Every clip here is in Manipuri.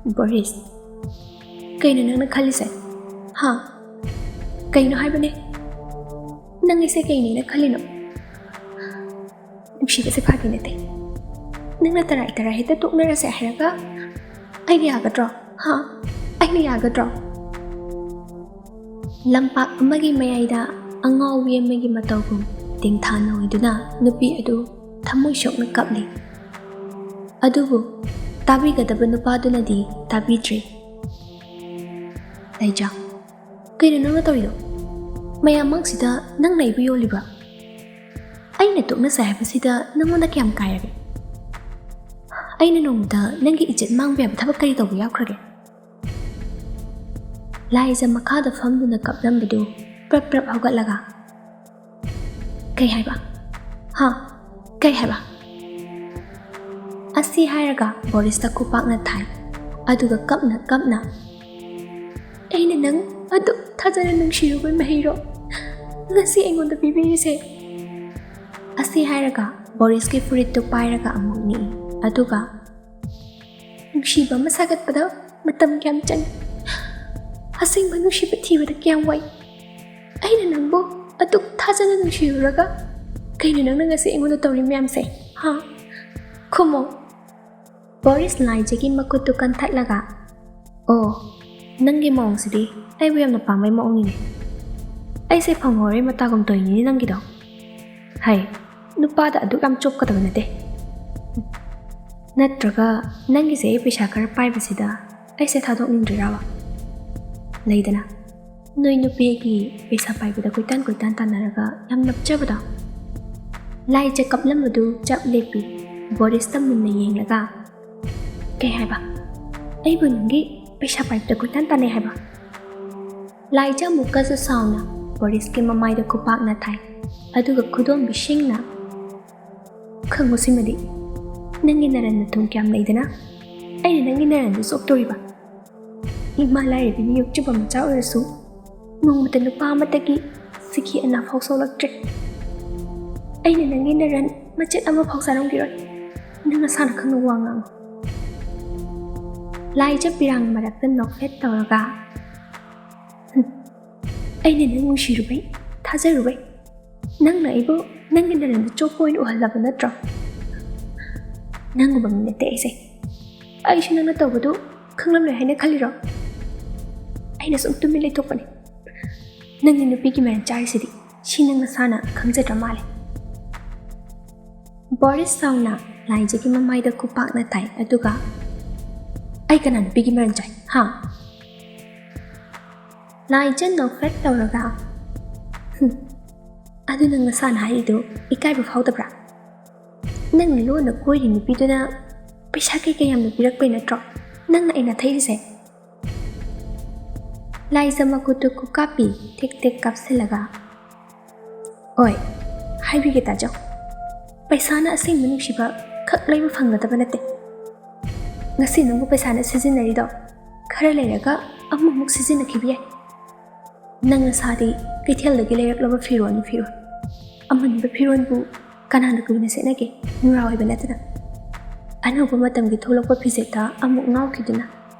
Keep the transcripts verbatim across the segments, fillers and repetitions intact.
ꯕꯣꯔꯤꯁ, ꯀꯩꯅꯣ ꯅꯪꯅ ꯈꯜꯂꯤꯁꯦ? ꯍꯥ? ꯀꯩꯅꯣ ꯍꯥꯏꯕꯅꯦ? ꯅꯪ ꯑꯩꯁꯦ ꯀꯩꯅꯦꯅ ꯈꯜꯂꯤꯅꯣ? ꯅꯨꯡꯁꯤꯕꯁꯦ ꯐꯥꯒꯤ ꯅꯠꯇꯦ꯫ ꯅꯪꯅ ꯇꯔꯥꯏ ꯇꯔꯥꯏ ꯍꯦꯛꯇ ꯇꯣꯛꯅꯔꯁꯦ ꯍꯥꯏꯔꯒ ꯑꯩꯅ ꯌꯥꯒꯗ꯭ꯔꯣ? ꯍꯥ? ꯑꯩꯅ ꯌꯥꯒꯗ꯭ꯔꯣ? ꯂꯝꯄꯥꯛ ꯑꯃꯒꯤ ꯃꯌꯥꯏꯗ ꯑꯉꯥꯎꯕꯤ ꯑꯃꯒꯤ ꯃꯇꯧꯒꯨꯝ ꯇꯦꯡꯊꯥ ꯅꯣꯏꯗꯨꯅ ꯅꯨꯄꯤ ꯑꯗꯨ ꯊꯃꯣꯏ ꯁꯣꯛꯅ ꯀꯞꯂꯤ꯫ ꯑꯗꯨꯕꯨ ꯇꯥꯕꯤꯒꯗꯕ ꯅꯨꯄꯥꯗꯨꯅꯗꯤ ꯇꯥꯕꯤꯗ꯭ꯔꯦ꯫ ꯂꯥꯏꯖꯥ, ꯀꯩꯅꯣ ꯅꯪꯅ ꯇꯧꯔꯤꯗꯣ? ꯃꯌꯥꯝ ꯃꯥꯡꯁꯤꯗ ꯅꯪꯅ ꯑꯩꯕꯨ ꯌꯣꯜꯂꯤꯕ꯭ꯔꯥ? ꯑꯩꯅ ꯇꯣꯛꯅꯁꯦ ꯍꯥꯏꯕꯁꯤꯗ ꯅꯪꯉꯣꯟꯗ ꯀꯌꯥꯝ ꯀꯥꯏꯔꯒꯦ? ꯑꯩꯅ ꯅꯣꯡꯃꯗ ꯅꯪꯒꯤ ꯏꯖꯠ ꯃꯥꯡꯕ ꯌꯥꯕ ꯊꯕꯛ ꯀꯔꯤ ꯇꯧꯕ ꯌꯥꯎꯈ꯭ꯔꯒꯦ? ꯂꯥꯏꯖ ꯃꯈꯥꯗ ꯐꯝꯗꯨꯅ ꯀꯞꯂꯝꯕꯗꯨ ꯄ꯭ꯔꯞ ꯄ꯭ꯔꯞ ꯍꯧꯒꯠꯂꯒ, "ꯀꯩ ꯍꯥꯏꯕ? ꯍꯥ? ꯀꯩ ꯍꯥꯏꯕ?" ꯑꯁꯤ ꯍꯥꯏꯔꯒ ꯕꯣꯔꯤꯁꯇ ꯈꯨꯄꯥꯛꯅ ꯊꯥꯏ꯫ ꯑꯗꯨꯒ ꯀꯞꯅ ꯀꯞꯅ, "ꯑꯩꯅ ꯅꯪ ꯑꯗꯨꯛ ꯊꯥꯖꯅ ꯅꯨꯡꯁꯤꯔꯨꯕꯩ ꯃꯍꯩꯔꯣ ꯉꯁꯤ ꯑꯩꯉꯣꯟꯗ ꯄꯤꯕꯤꯔꯤꯁꯦ?" ꯑꯁꯤ ꯍꯥꯏꯔꯒ ꯕꯣꯔꯤꯁꯀꯤ ꯐꯨꯔꯤꯠꯇꯨ ꯄꯥꯏꯔꯒ ꯑꯃꯨꯛ ꯅꯤꯛꯏ꯫ ꯑꯗꯨꯒ, "ꯅꯨꯡꯁꯤꯕ ꯑꯃ ꯁꯥꯒꯠꯄꯗ ꯃꯇꯝ ꯀꯌꯥꯝ ꯆꯪꯏ? ꯑꯁꯦꯡꯕ ꯅꯨꯡꯁꯤꯕ ꯊꯤꯕꯗ ꯀꯌꯥꯝ ꯋꯥꯏ? ꯑꯩꯅ ꯅꯪꯕꯨ ꯑꯗꯨꯛ ꯊꯥꯖꯅ ꯅꯨꯡꯁꯤꯔꯨꯔꯒ ꯀꯩꯅꯣ ꯅꯪꯅ ꯉꯁꯤ ꯑꯩꯉꯣꯟꯗ ꯇꯧꯔꯤ ꯃꯌꯥꯝꯁꯦ? ꯍꯥ? ꯈꯨꯝꯃꯣ?" ꯕꯣꯔꯤꯁ ꯂꯥꯏꯖꯒꯤ ꯃꯈꯨꯠꯇꯨ ꯀꯟꯊꯠꯂꯒ, "ꯑꯣ, ꯅꯪꯒꯤ ꯃꯑꯣꯡꯁꯤꯗꯤ ꯑꯩꯕꯨ ꯌꯥꯝꯅ ꯄꯥꯝꯕꯩ ꯃꯑꯣꯡꯅꯤꯅꯦ꯫ ꯑꯩꯁꯦ ꯐꯪꯍꯧꯔꯦ ꯃꯇꯥꯒꯨꯝ ꯇꯧꯔꯤꯅꯤꯅꯦ ꯅꯪꯒꯤꯗꯣ꯫ ꯍꯩ, ꯅꯨꯄꯥꯗ ꯑꯗꯨꯛ ꯌꯥꯝ ꯆꯣꯞꯀꯗꯕ ꯅꯠꯇꯦ꯫ ꯅꯠꯇ꯭ꯔꯒ ꯅꯪꯒꯤꯁꯦ ꯑꯩ ꯄꯩꯁꯥ ꯈꯔ ꯄꯥꯏꯕꯁꯤꯗ ꯑꯩꯁꯦ ꯊꯥꯗꯣꯛꯅꯤꯡꯗ꯭ꯔꯤꯔꯕ? ꯂꯩꯗꯅ, ꯅꯣꯏ ꯅꯨꯄꯤꯒꯤ ꯄꯩꯁꯥ ꯄꯥꯏꯕꯗ ꯀꯣꯏꯇꯥꯟ ꯀꯣꯏꯇꯥꯟ ꯇꯥꯟꯅꯔꯒ ꯌꯥꯝ ꯅꯞꯆꯕꯗꯣ?" ꯂꯥꯏꯖ ꯀꯞꯂꯝꯕꯗꯨ ꯆꯞ ꯂꯦꯞꯄꯤ꯫ ꯕꯣꯔꯤꯁꯇ ꯃꯨꯟꯅ ꯌꯦꯡꯂꯒ, "ꯀꯩ ꯍꯥꯏꯕ? ꯑꯩꯕꯨ ꯅꯪꯒꯤ ꯄꯩꯁꯥ ꯄꯥꯏꯕꯗ ꯀꯣꯏꯇꯥꯟ ꯇꯥꯟꯅꯩ ꯍꯥꯏꯕ?" ꯂꯥꯏꯖ ꯑꯃꯨꯛꯀꯁꯨ ꯁꯥꯎꯅ ꯕꯣꯔꯤꯁꯀꯤ ꯃꯃꯥꯏꯗ ꯈꯨꯄꯥꯛꯅ ꯊꯥꯏ꯫ ꯑꯗꯨꯒ ꯈꯨꯗꯣꯝꯕꯤꯁꯤꯡꯅ, "ꯈꯪꯉꯨ ꯁꯤꯃꯗꯤ, ꯅꯪꯒꯤ ꯅꯔꯟ ꯅꯊꯨꯝ ꯀꯌꯥꯝ ꯂꯩꯗꯅ ꯑꯩꯅ ꯅꯪꯒꯤ ꯅꯔꯟꯗꯨ ꯆꯣꯞꯇꯣꯔꯤꯕ? ꯏꯃꯥ ꯂꯥꯏꯔꯕꯤꯅ ꯌꯣꯛꯆꯕ ꯃꯆꯥ ꯑꯣꯏꯔꯁꯨ ꯅꯣꯡꯃꯇ ꯅꯨꯄꯥ ꯑꯃꯠꯇꯒꯤ ꯁꯤꯈꯤ ꯑꯅꯥ ꯐꯥꯎ ꯁꯣꯛꯂꯛꯇ꯭ꯔꯦ꯫ ꯑꯩꯅ ꯅꯪꯒꯤ ꯅꯔꯟ ꯃꯆꯦꯠ ꯑꯃ ꯐꯥꯎ ꯆꯥꯔꯝꯈꯤꯔꯣꯏ꯫ ꯅꯪ ꯅꯁꯥꯅ ꯈꯪꯅ ꯋꯥ ꯉꯥꯡꯉꯨ꯫" ꯂꯥꯏꯖ ꯄꯤꯔꯥꯡ ꯃꯔꯛꯇ ꯅꯣꯛꯐꯦꯠ ꯇꯧꯔꯒ, "ꯍꯨꯝ, ꯑꯩꯅ ꯅꯪ ꯅꯨꯡꯁꯤꯔꯨꯕꯩ, ꯊꯥꯖꯔꯨꯕꯩ, ꯅꯪꯅ ꯑꯩꯕꯨ ꯅꯪꯒꯤ ꯅꯔꯟꯗ ꯆꯣꯞꯄ ꯑꯣꯏꯅ ꯎꯍꯜꯂꯕ ꯅꯠꯇ꯭ꯔꯣ? ꯅꯪꯒꯨꯝꯕ ꯃꯤ ꯅꯠꯇꯦ ꯑꯩꯁꯦ꯫ ꯑꯩꯁꯨ ꯅꯪꯅ ꯇꯧꯕꯗꯨ ꯈꯪꯂꯝꯂꯣꯏ ꯍꯥꯏꯅ ꯈꯜꯂꯤꯔꯣ? ꯑꯩꯅ ꯁꯨꯝ ꯇꯨꯃꯤꯟ ꯂꯩꯊꯣꯛꯄꯅꯤ꯫ ꯅꯪꯒꯤ ꯅꯨꯄꯤꯒꯤ ꯃꯔꯟ ꯆꯥꯔꯤꯁꯤꯗꯤ ꯁꯤ ꯅꯪ ꯅꯁꯥꯅ ꯈꯪꯖꯗ꯭ꯔ ꯃꯥꯜꯂꯦ꯫" ꯕꯣꯔꯤꯁ ꯁꯥꯎꯅ ꯂꯥꯏꯖꯒꯤ ꯃꯃꯥꯏꯗ ꯈꯨꯄꯥꯛꯅ ꯊꯥꯏ, ꯑꯗꯨꯒ, "ꯑꯩ ꯀꯅꯥ ꯅꯨꯄꯤꯒꯤ ꯃꯔꯟ ꯆꯥꯏ, ꯍꯥ?" ꯂꯥꯏꯖ ꯅꯣꯛꯐꯦꯠ ꯇꯧꯔꯒ, "ꯍꯨꯝ, ꯑꯗꯨ ꯅꯪ ꯅꯁꯥꯅ ꯍꯥꯏꯔꯤꯗꯨ ꯏꯀꯥꯏꯕ ꯐꯥꯎꯗꯕ꯭ꯔꯥ? ꯅꯪꯅ ꯂꯣꯟꯅ ꯀꯣꯏꯔꯤ ꯅꯨꯄꯤꯗꯨꯅ ꯄꯩꯁꯥ ꯀꯩ ꯀꯌꯥꯝꯅ ꯄꯤꯔꯛꯄꯩ ꯅꯠꯇ꯭ꯔꯣ ꯅꯪꯅ ꯑꯩ ꯅꯥꯊꯩꯔꯤꯁꯦ?" ꯂꯥꯏꯖ ꯃꯈꯨꯠꯇꯨ ꯈꯨꯀꯥꯞꯄꯤ ꯊꯦꯛ ꯊꯦꯛ ꯀꯥꯞꯁꯤꯜꯂꯒ, "ꯑꯣꯏ, ꯍꯥꯏꯕꯤꯒꯦ ꯇꯥꯖꯧ꯫ ꯄꯩꯁꯥꯅ ꯑꯁꯦꯡꯕ ꯅꯨꯡꯁꯤꯕ ꯈꯛ ꯂꯩꯕ ꯐꯪꯒꯗꯕ ꯅꯠꯇꯦ꯫ ꯉꯁꯤ ꯅꯪꯕꯨ ꯄꯩꯁꯥꯅ ꯁꯤꯖꯤꯟꯅꯔꯤꯗꯣ ꯈꯔ ꯂꯩꯔꯒ ꯑꯃꯨꯛꯃꯨꯛ ꯁꯤꯖꯤꯟꯅꯈꯤꯕ ꯌꯥꯏ꯫ ꯅꯪ ꯅꯁꯥꯗꯤ ꯀꯩꯊꯦꯜꯗꯒꯤ ꯂꯩꯔꯛꯂꯕ ꯐꯤꯔꯣꯜꯅ ꯐꯤꯔꯣꯜ꯫ ꯑꯃꯟꯕ ꯐꯤꯔꯣꯜꯕꯨ ꯀꯅꯥꯅ ꯀꯨꯏꯅ ꯁꯦꯠꯅꯒꯦ, ꯅꯨꯔꯥ ꯑꯣꯏꯕ ꯅꯠꯇꯅ? ꯑꯅꯧꯕ ꯃꯇꯝꯒꯤ ꯊꯣꯛꯂꯛꯄ ꯐꯤꯖꯦꯠꯇ ꯑꯃꯨꯛ ꯉꯥꯎꯈꯤꯗꯨꯅ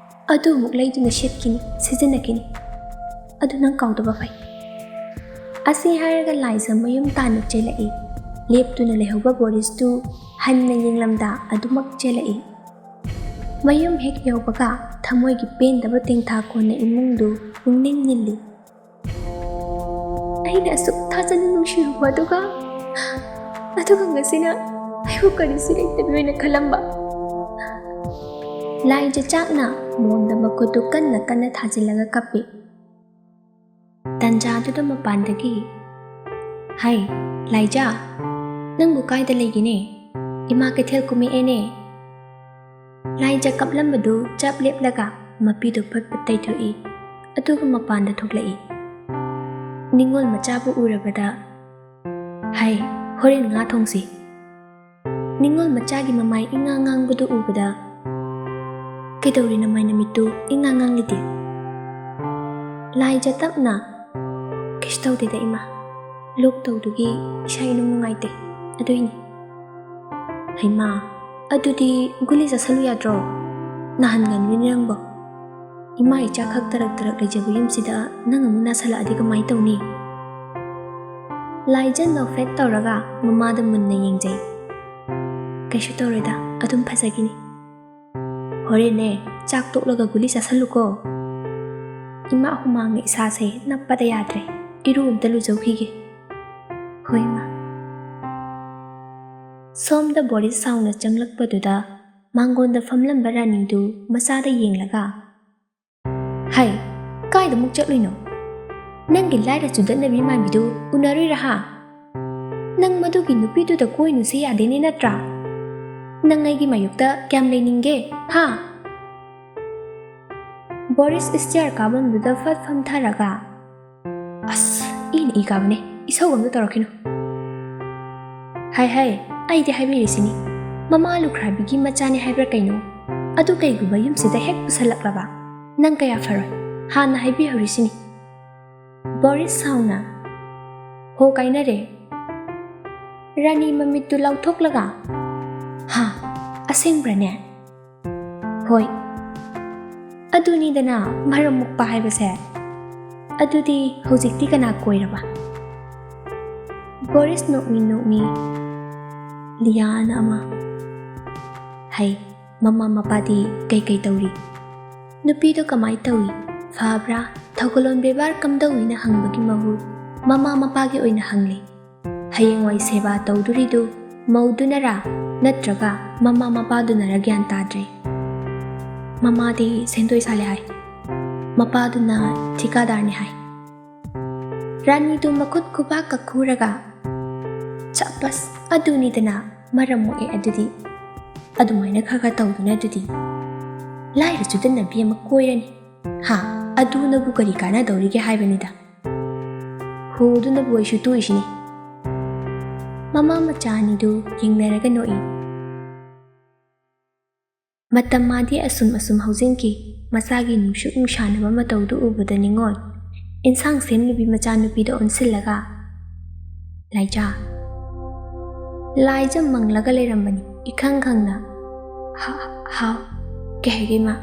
ꯑꯗꯨ ꯑꯃꯨꯛ ꯂꯩꯗꯨꯅ ꯁꯦꯠꯈꯤꯅꯤ, ꯁꯤꯖꯤꯟꯅꯈꯤꯅꯤ꯫ ꯑꯗꯨ ꯅꯪ ꯀꯥꯎꯗꯕ ꯐꯩ꯫" ꯑꯁꯤ ꯍꯥꯏꯔꯒ ꯂꯥꯏꯖ ꯃꯌꯨꯝ ꯇꯥꯟꯅ ꯆꯦꯜꯂꯛꯏ꯫ ꯂꯦꯞꯇꯨꯅ ꯂꯩꯍꯧꯕ ꯕꯣꯔꯤꯁꯇꯨ ꯍꯟꯅ ꯌꯦꯡꯂꯝꯗ ꯑꯗꯨꯃꯛ ꯆꯦꯜꯂꯛꯏ꯫ ꯃꯌꯨꯝ ꯍꯦꯛ ꯌꯧꯕꯒ ꯊꯃꯣꯏꯒꯤ ꯄꯦꯟꯗꯕ ꯇꯦꯡꯊꯥ ꯀꯣꯟꯅ ꯏꯃꯨꯡꯗꯨ ꯄꯨꯡꯅꯤꯜ ꯅꯤꯜꯂꯤ꯫ "ꯑꯩꯅ ꯑꯁꯨꯛ ꯊꯥꯖꯅ ꯅꯨꯡꯁꯤꯔꯨꯕ ꯑꯗꯨꯒ, ꯑꯗꯨꯒ ꯉꯁꯤꯅ ꯑꯩꯕꯨ ꯀꯔꯤꯁꯨ ꯂꯩꯇꯕꯤ ꯑꯣꯏꯅ ꯈꯜꯂꯝꯕ꯫" ꯂꯥꯏꯖ ꯆꯥꯛꯅ ꯃꯣꯟꯗ ꯃꯈꯨꯠꯇꯨ ꯀꯟꯅ ꯀꯟꯅ ꯊꯥꯖꯤꯜꯂꯒ ꯀꯞꯄꯤ꯫ ꯇꯟꯖꯥꯗꯨꯗ ꯃꯄꯥꯟꯗꯒꯤ, "ꯍꯩ, ꯂꯥꯏꯖ, ꯅꯪꯕꯨ ꯀꯥꯏꯗ ꯂꯩꯒꯦꯅꯦ? ꯏꯃꯥ ꯀꯩꯊꯦꯜ ꯀꯨꯝꯃꯛꯑꯦꯅꯦ꯫" ꯂꯥꯏꯖ ꯀꯞꯂꯝꯕꯗꯨ ꯆꯞ ꯂꯦꯞꯂꯒ ꯃꯄꯤꯗꯨ ꯐꯠ ꯐꯠ ꯇꯩꯊꯣꯛꯏ, ꯑꯗꯨꯒ ꯃꯄꯥꯟꯗ ꯊꯣꯛꯂꯛꯏ꯫ ꯅꯤꯉꯣꯜ ꯃꯆꯥꯕꯨ ꯎꯔꯕꯗ, "ꯍꯩ, ꯍꯣꯔꯦꯟ ꯉꯥ ꯊꯣꯡꯁꯤ꯫" ꯅꯤꯉꯣꯜ ꯃꯆꯥꯒꯤ ꯃꯃꯥꯏ ꯏꯉꯥꯡ ꯉꯥꯡꯕꯗꯨ ꯎꯕꯗ, "ꯀꯩꯗꯧꯔꯤ ꯅꯃꯥꯏ ꯅꯃꯤꯠꯇꯨ ꯏꯉꯥꯡ ꯉꯥꯡꯂꯤꯗꯤ?" ꯂꯥꯏꯖ ꯇꯞꯅ, "ꯀꯩꯁꯨ ꯇꯧꯗꯦꯗ ꯏꯃꯥ, ꯂꯣꯛ ꯇꯧꯗꯨꯒꯤ ꯏꯁꯥ ꯏꯅꯨꯡ ꯅꯨꯡꯉꯥꯏꯇꯦ, ꯑꯗꯨꯏꯅꯤ꯫" "ꯍꯩꯃꯥ, ꯑꯗꯨꯗꯤ ꯒꯨꯂꯤ ꯆꯥꯁꯜꯂꯨ ꯌꯥꯗ꯭ꯔꯣ?" ꯅꯥꯍꯟꯒꯟꯕꯤꯅꯤ ꯅꯪꯕꯣ꯫ ꯏꯃꯥ ꯏꯆꯥ ꯈꯛ ꯇꯔꯛ ꯇꯔꯛ ꯂꯩꯖꯕ ꯌꯨꯝꯁꯤꯗ ꯅꯪ ꯑꯃꯨꯛ ꯅꯥꯁꯜꯂꯛꯑꯗꯤ ꯀꯃꯥꯏꯅ ꯇꯧꯅꯤ? ꯂꯥꯏꯖꯟ ꯅꯣꯛꯐꯦꯠ ꯇꯧꯔꯒ ꯃꯃꯥꯗ ꯃꯨꯟꯅ ꯌꯦꯡꯖꯩ꯫ "ꯀꯩꯁꯨ ꯇꯧꯔꯣꯏꯗ, ꯑꯗꯨꯝ ꯐꯖꯈꯤꯅꯤ꯫ ꯍꯣꯔꯦꯟꯅꯦ, ꯆꯥꯛ ꯇꯣꯛꯂꯒ ꯒꯨꯂꯤ ꯆꯥꯁꯜꯂꯨꯀꯣ꯫ ꯏꯃꯥ ꯍꯨꯃꯥꯡꯅ ꯏꯁꯥꯁꯦ ꯅꯞꯄꯗ ꯌꯥꯗ꯭ꯔꯦ꯫ ꯏꯔꯨ ꯑꯝꯇ ꯂꯨꯖꯧꯈꯤꯒꯦ꯫" "ꯍꯣꯏ, ꯏꯃꯥ꯫" ꯁꯣꯝꯗ ꯕꯣꯔꯤꯁ ꯁꯥꯎꯅ ꯆꯪꯂꯛꯄꯗꯨꯗ ꯃꯥꯡꯒꯣꯟꯗ ꯐꯝꯂꯝꯕ ꯔꯥꯅꯤꯗꯨ ꯃꯆꯥꯗ ꯌꯦꯡꯂꯒ, "ꯍꯩ, ꯀꯥꯏꯗ ꯑꯃꯨꯛ ꯆꯠꯂꯨꯏꯅꯣ? ꯅꯪꯒꯤ ꯂꯥꯏꯔ ꯆꯨꯗꯠꯅꯕꯤ ꯃꯥꯟꯕꯤꯗꯨ ꯎꯅꯔꯨꯏꯔꯥ ꯍꯥ? ꯅꯪ ꯃꯗꯨꯒꯤ ꯅꯨꯄꯤꯗꯨꯗ ꯀꯣꯏꯅꯨꯁꯦ ꯌꯥꯗꯦꯅꯦ ꯅꯠꯇ꯭ꯔꯥ? ꯅꯪ ꯑꯩꯒꯤ ꯃꯥꯌꯣꯛꯇ ꯀꯌꯥꯝ ꯂꯩꯅꯤꯡꯒꯦ ꯍꯥ?" ꯕꯣꯔꯤꯁ ꯁ꯭ꯇꯤꯌꯔ ꯀꯥꯐꯝꯗꯨꯗ ꯐꯠ ꯐꯝꯊꯔꯒ, "ꯑꯁ, ꯏꯅ ꯏ ꯀꯥꯕꯅꯦ, ꯏꯁꯧ ꯑꯝꯇ ꯇꯧꯔꯛꯈꯤꯅꯨ꯫" "ꯍꯥꯏ ꯍꯥꯏ, ꯑꯩꯗꯤ ꯍꯥꯏꯕꯤꯔꯤꯁꯤꯅꯤ, ꯃꯃꯥ ꯂꯨꯈ꯭ꯔꯥꯕꯤꯒꯤ ꯃꯆꯥꯅꯤ ꯍꯥꯏꯕ꯭ꯔꯥ ꯀꯩꯅꯣ? ꯑꯗꯨ ꯀꯩꯒꯨꯝꯕ ꯌꯨꯝꯁꯤꯗ ꯍꯦꯛ ꯄꯨꯁꯜꯂꯛꯂꯕ, ꯅꯪ ꯀꯌꯥ ꯐꯔꯣꯏ, ꯍꯥꯟꯅ ꯍꯥꯏꯕꯤꯍꯧꯔꯤꯁꯤꯅꯤ꯫" ꯕꯣꯔꯤꯁ ꯁꯥꯎꯅ, "ꯍꯣ, ꯀꯥꯏꯅꯔꯦ꯫" ꯔꯥꯅꯤ ꯃꯃꯤꯠꯇꯨ ꯂꯥꯎꯊꯣꯛꯂꯒ, "ꯍꯥ, ꯑꯁꯦꯡꯕ꯭ꯔꯅꯦ?" "ꯍꯣꯏ꯫ ꯑꯗꯨꯅꯤꯗꯅ ꯃꯔꯝ ꯃꯣꯛꯄ ꯍꯥꯏꯕꯁꯦ꯫ ꯑꯗꯨꯗꯤ ꯍꯧꯖꯤꯛꯇꯤ ꯀꯅꯥ ꯀꯣꯏꯔꯕ?" ꯕꯣꯔꯤꯁ ꯅꯣꯛꯃꯤ ꯅꯣꯛꯃꯤ, "ꯂꯤꯌꯥꯅ ꯑꯃ꯫" "ꯍꯩ, ꯃꯃꯥ ꯃꯄꯥꯗꯤ ꯀꯩꯀꯩ ꯇꯧꯔꯤ? ꯅꯨꯄꯤꯗꯣ ꯀꯃꯥꯏ ꯇꯧꯏ? ꯐꯕ꯭ꯔꯥ? ꯊꯧꯒꯜꯂꯣꯟ ꯕꯦꯕꯥꯔ ꯀꯝꯗꯧꯏꯅ ꯍꯪꯕꯒꯤ ꯃꯍꯨꯠ ꯃꯃꯥ ꯃꯄꯥꯒꯤ ꯑꯣꯏꯅ ꯍꯪꯂꯦ꯫ ꯍꯌꯦꯡꯋꯥꯏ ꯁꯦꯕꯥ ꯇꯧꯗꯣꯔꯤꯗꯨ ꯃꯧꯗꯨꯅꯔꯥ ꯅꯠꯇ꯭ꯔꯒ ꯃꯃꯥ ꯃꯄꯥꯗꯨꯅꯔꯥ ꯒ꯭ꯌꯥꯟ ꯇꯥꯗ꯭ꯔꯦ꯫ ꯃꯃꯥꯗꯤ ꯁꯦꯟꯗꯣꯏ ꯁꯥꯜꯂꯦ ꯍꯥꯏ, ꯃꯄꯥꯗꯨꯅ ꯊꯤꯀꯥꯗꯥꯔꯅꯤ ꯍꯥꯏ꯫" ꯔꯥꯅꯤꯗꯨ ꯃꯈꯨꯠ ꯈꯨꯕꯥꯛꯀ ꯈꯨꯔꯒ, "ꯆꯞꯄꯁ, ꯑꯗꯨꯅꯤꯗꯅ ꯃꯔꯝ ꯃꯣꯛꯑꯦ ꯑꯗꯨꯗꯤ꯫ ꯑꯗꯨꯃꯥꯏꯅ ꯈꯔ ꯈꯔ ꯇꯧꯗꯨꯅ ꯑꯗꯨꯗꯤ ꯂꯥꯏꯔ ꯆꯨꯗꯟꯅꯕꯤ ꯑꯃ ꯀꯣꯏꯔꯅꯤ꯫ ꯍꯥ, ꯑꯗꯨꯅꯕꯨ ꯀꯔꯤ ꯀꯥꯟꯅꯗꯧꯔꯤꯒꯦ ꯍꯥꯏꯕꯅꯤꯗ꯫ ꯍꯨꯗꯨꯅꯕꯨ ꯑꯩꯁꯨ ꯇꯣꯛꯏꯁꯤꯅꯤ꯫" ꯃꯃꯥ ꯃꯆꯥ ꯑꯅꯤꯗꯨ ꯌꯦꯡꯅꯔꯒ ꯅꯣꯛꯏ꯫ ꯃꯇꯝ ꯃꯥꯗꯤ ꯑꯁꯨꯝ ꯑꯁꯨꯝ ꯍꯧꯖꯤꯟꯈꯤ꯫ ꯃꯆꯥꯒꯤ ꯅꯨꯡꯁꯨꯛ ꯅꯨꯡꯁꯥꯅꯕ ꯃꯇꯧꯗꯨ ꯎꯕꯗ ꯅꯤꯉꯣꯜ ꯏꯟꯁꯥꯡ ꯁꯦꯝꯂꯤꯕꯤ ꯃꯆꯥꯅꯨꯄꯤꯗ ꯑꯣꯟꯁꯤꯜꯂꯒ, "ꯂꯥꯏꯖꯥ꯫" ꯂꯥꯏꯖꯥ ꯃꯪꯂꯒ ꯂꯩꯔꯝꯕꯅꯤ ꯏꯈꯪ ꯈꯪꯅ꯫ "ꯍꯥ-, ꯍꯥꯎ꯫" "ꯀꯩ ꯍꯥꯏꯒꯦ, ꯏꯃꯥ?"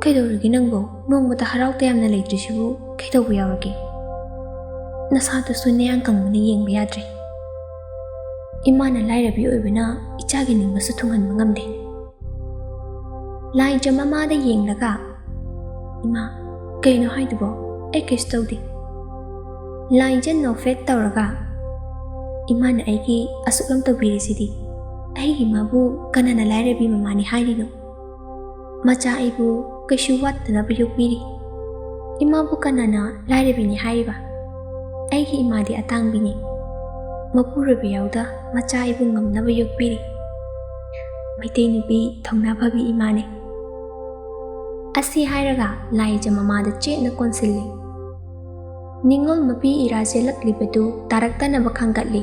"ꯀꯩꯗꯧꯔꯒꯦ ꯅꯪꯕꯣ? ꯅꯣꯡꯃꯇ ꯍꯔꯥꯎ ꯇꯌꯥꯝꯅ ꯂꯩꯇ꯭ꯔꯤꯁꯤꯕꯨ ꯀꯩꯗꯧꯕ ꯌꯥꯎꯔꯒꯦ? ꯅꯁꯥꯗꯨꯁꯨ ꯅꯌꯥꯡ ꯀꯪꯕꯅ ꯌꯦꯡꯕ ꯌꯥꯗ꯭ꯔꯦ꯫ ꯏꯃꯥꯅ ꯂꯥꯏꯔꯕꯤ ꯑꯣꯏꯕꯅ ꯏꯆꯥꯒꯤ ꯅꯤꯡꯕꯁꯨ ꯊꯨꯡꯍꯟꯕ ꯉꯝꯗꯦ꯫" ꯂꯥꯏꯖ ꯃꯃꯥꯗ ꯌꯦꯡꯂꯒ, "ꯏꯃꯥ, ꯀꯩꯅꯣ ꯍꯥꯏꯗꯨꯕꯣ? ꯑꯩ ꯀꯩꯁꯨ ꯇꯧꯗꯦ꯫" ꯂꯥꯏꯖ ꯅꯣꯐꯦꯠ ꯇꯧꯔꯒ, "ꯏꯃꯥꯅ ꯑꯩꯒꯤ ꯑꯁꯨꯛ ꯌꯥꯝ ꯇꯧꯕꯤꯔꯤꯁꯤꯗꯤ, ꯑꯩꯒꯤ ꯏꯃꯥꯕꯨ ꯀꯅꯥꯅ ꯂꯥꯏꯔꯕꯤ ꯃꯃꯥꯅꯤ ꯍꯥꯏꯔꯤꯅꯣ? ꯃꯆꯥ ꯑꯩꯕꯨ ꯀꯩꯁꯨ ꯋꯥꯠꯇꯅꯕ ꯌꯣꯛꯄꯤꯔꯤ꯫ ꯏꯃꯥꯕꯨ ꯀꯅꯥꯅ ꯂꯥꯏꯔꯕꯤꯅꯤ ꯍꯥꯏꯔꯤꯕ? ꯑꯩꯒꯤ ꯏꯃꯥꯗꯤ ꯑꯇꯥꯡꯕꯤꯅꯤ꯫ ꯃꯄꯨꯔꯣꯏꯕ ꯌꯥꯎꯗ ꯃꯆꯥ ꯑꯩꯕꯨ ꯉꯝꯅꯕ ꯌꯣꯛꯄꯤꯔꯤ꯫ ꯃꯩꯇꯩ ꯅꯨꯄꯤ ꯊꯧꯅꯥ ꯐꯕꯤ ꯏꯃꯥꯅꯤ꯫" ꯑꯁꯤ ꯍꯥꯏꯔꯒ ꯂꯥꯏꯖ ꯃꯃꯥꯗ ꯆꯦꯠꯅ ꯀꯣꯟꯁꯤꯜꯂꯤ꯫ ꯅꯤꯉꯣꯜ ꯃꯄꯤ ꯏꯔꯥ ꯆꯦꯜꯂꯛꯂꯤꯕꯗꯨ ꯇꯥꯔꯛꯇꯅꯕ ꯈꯟꯒꯠꯂꯤ꯫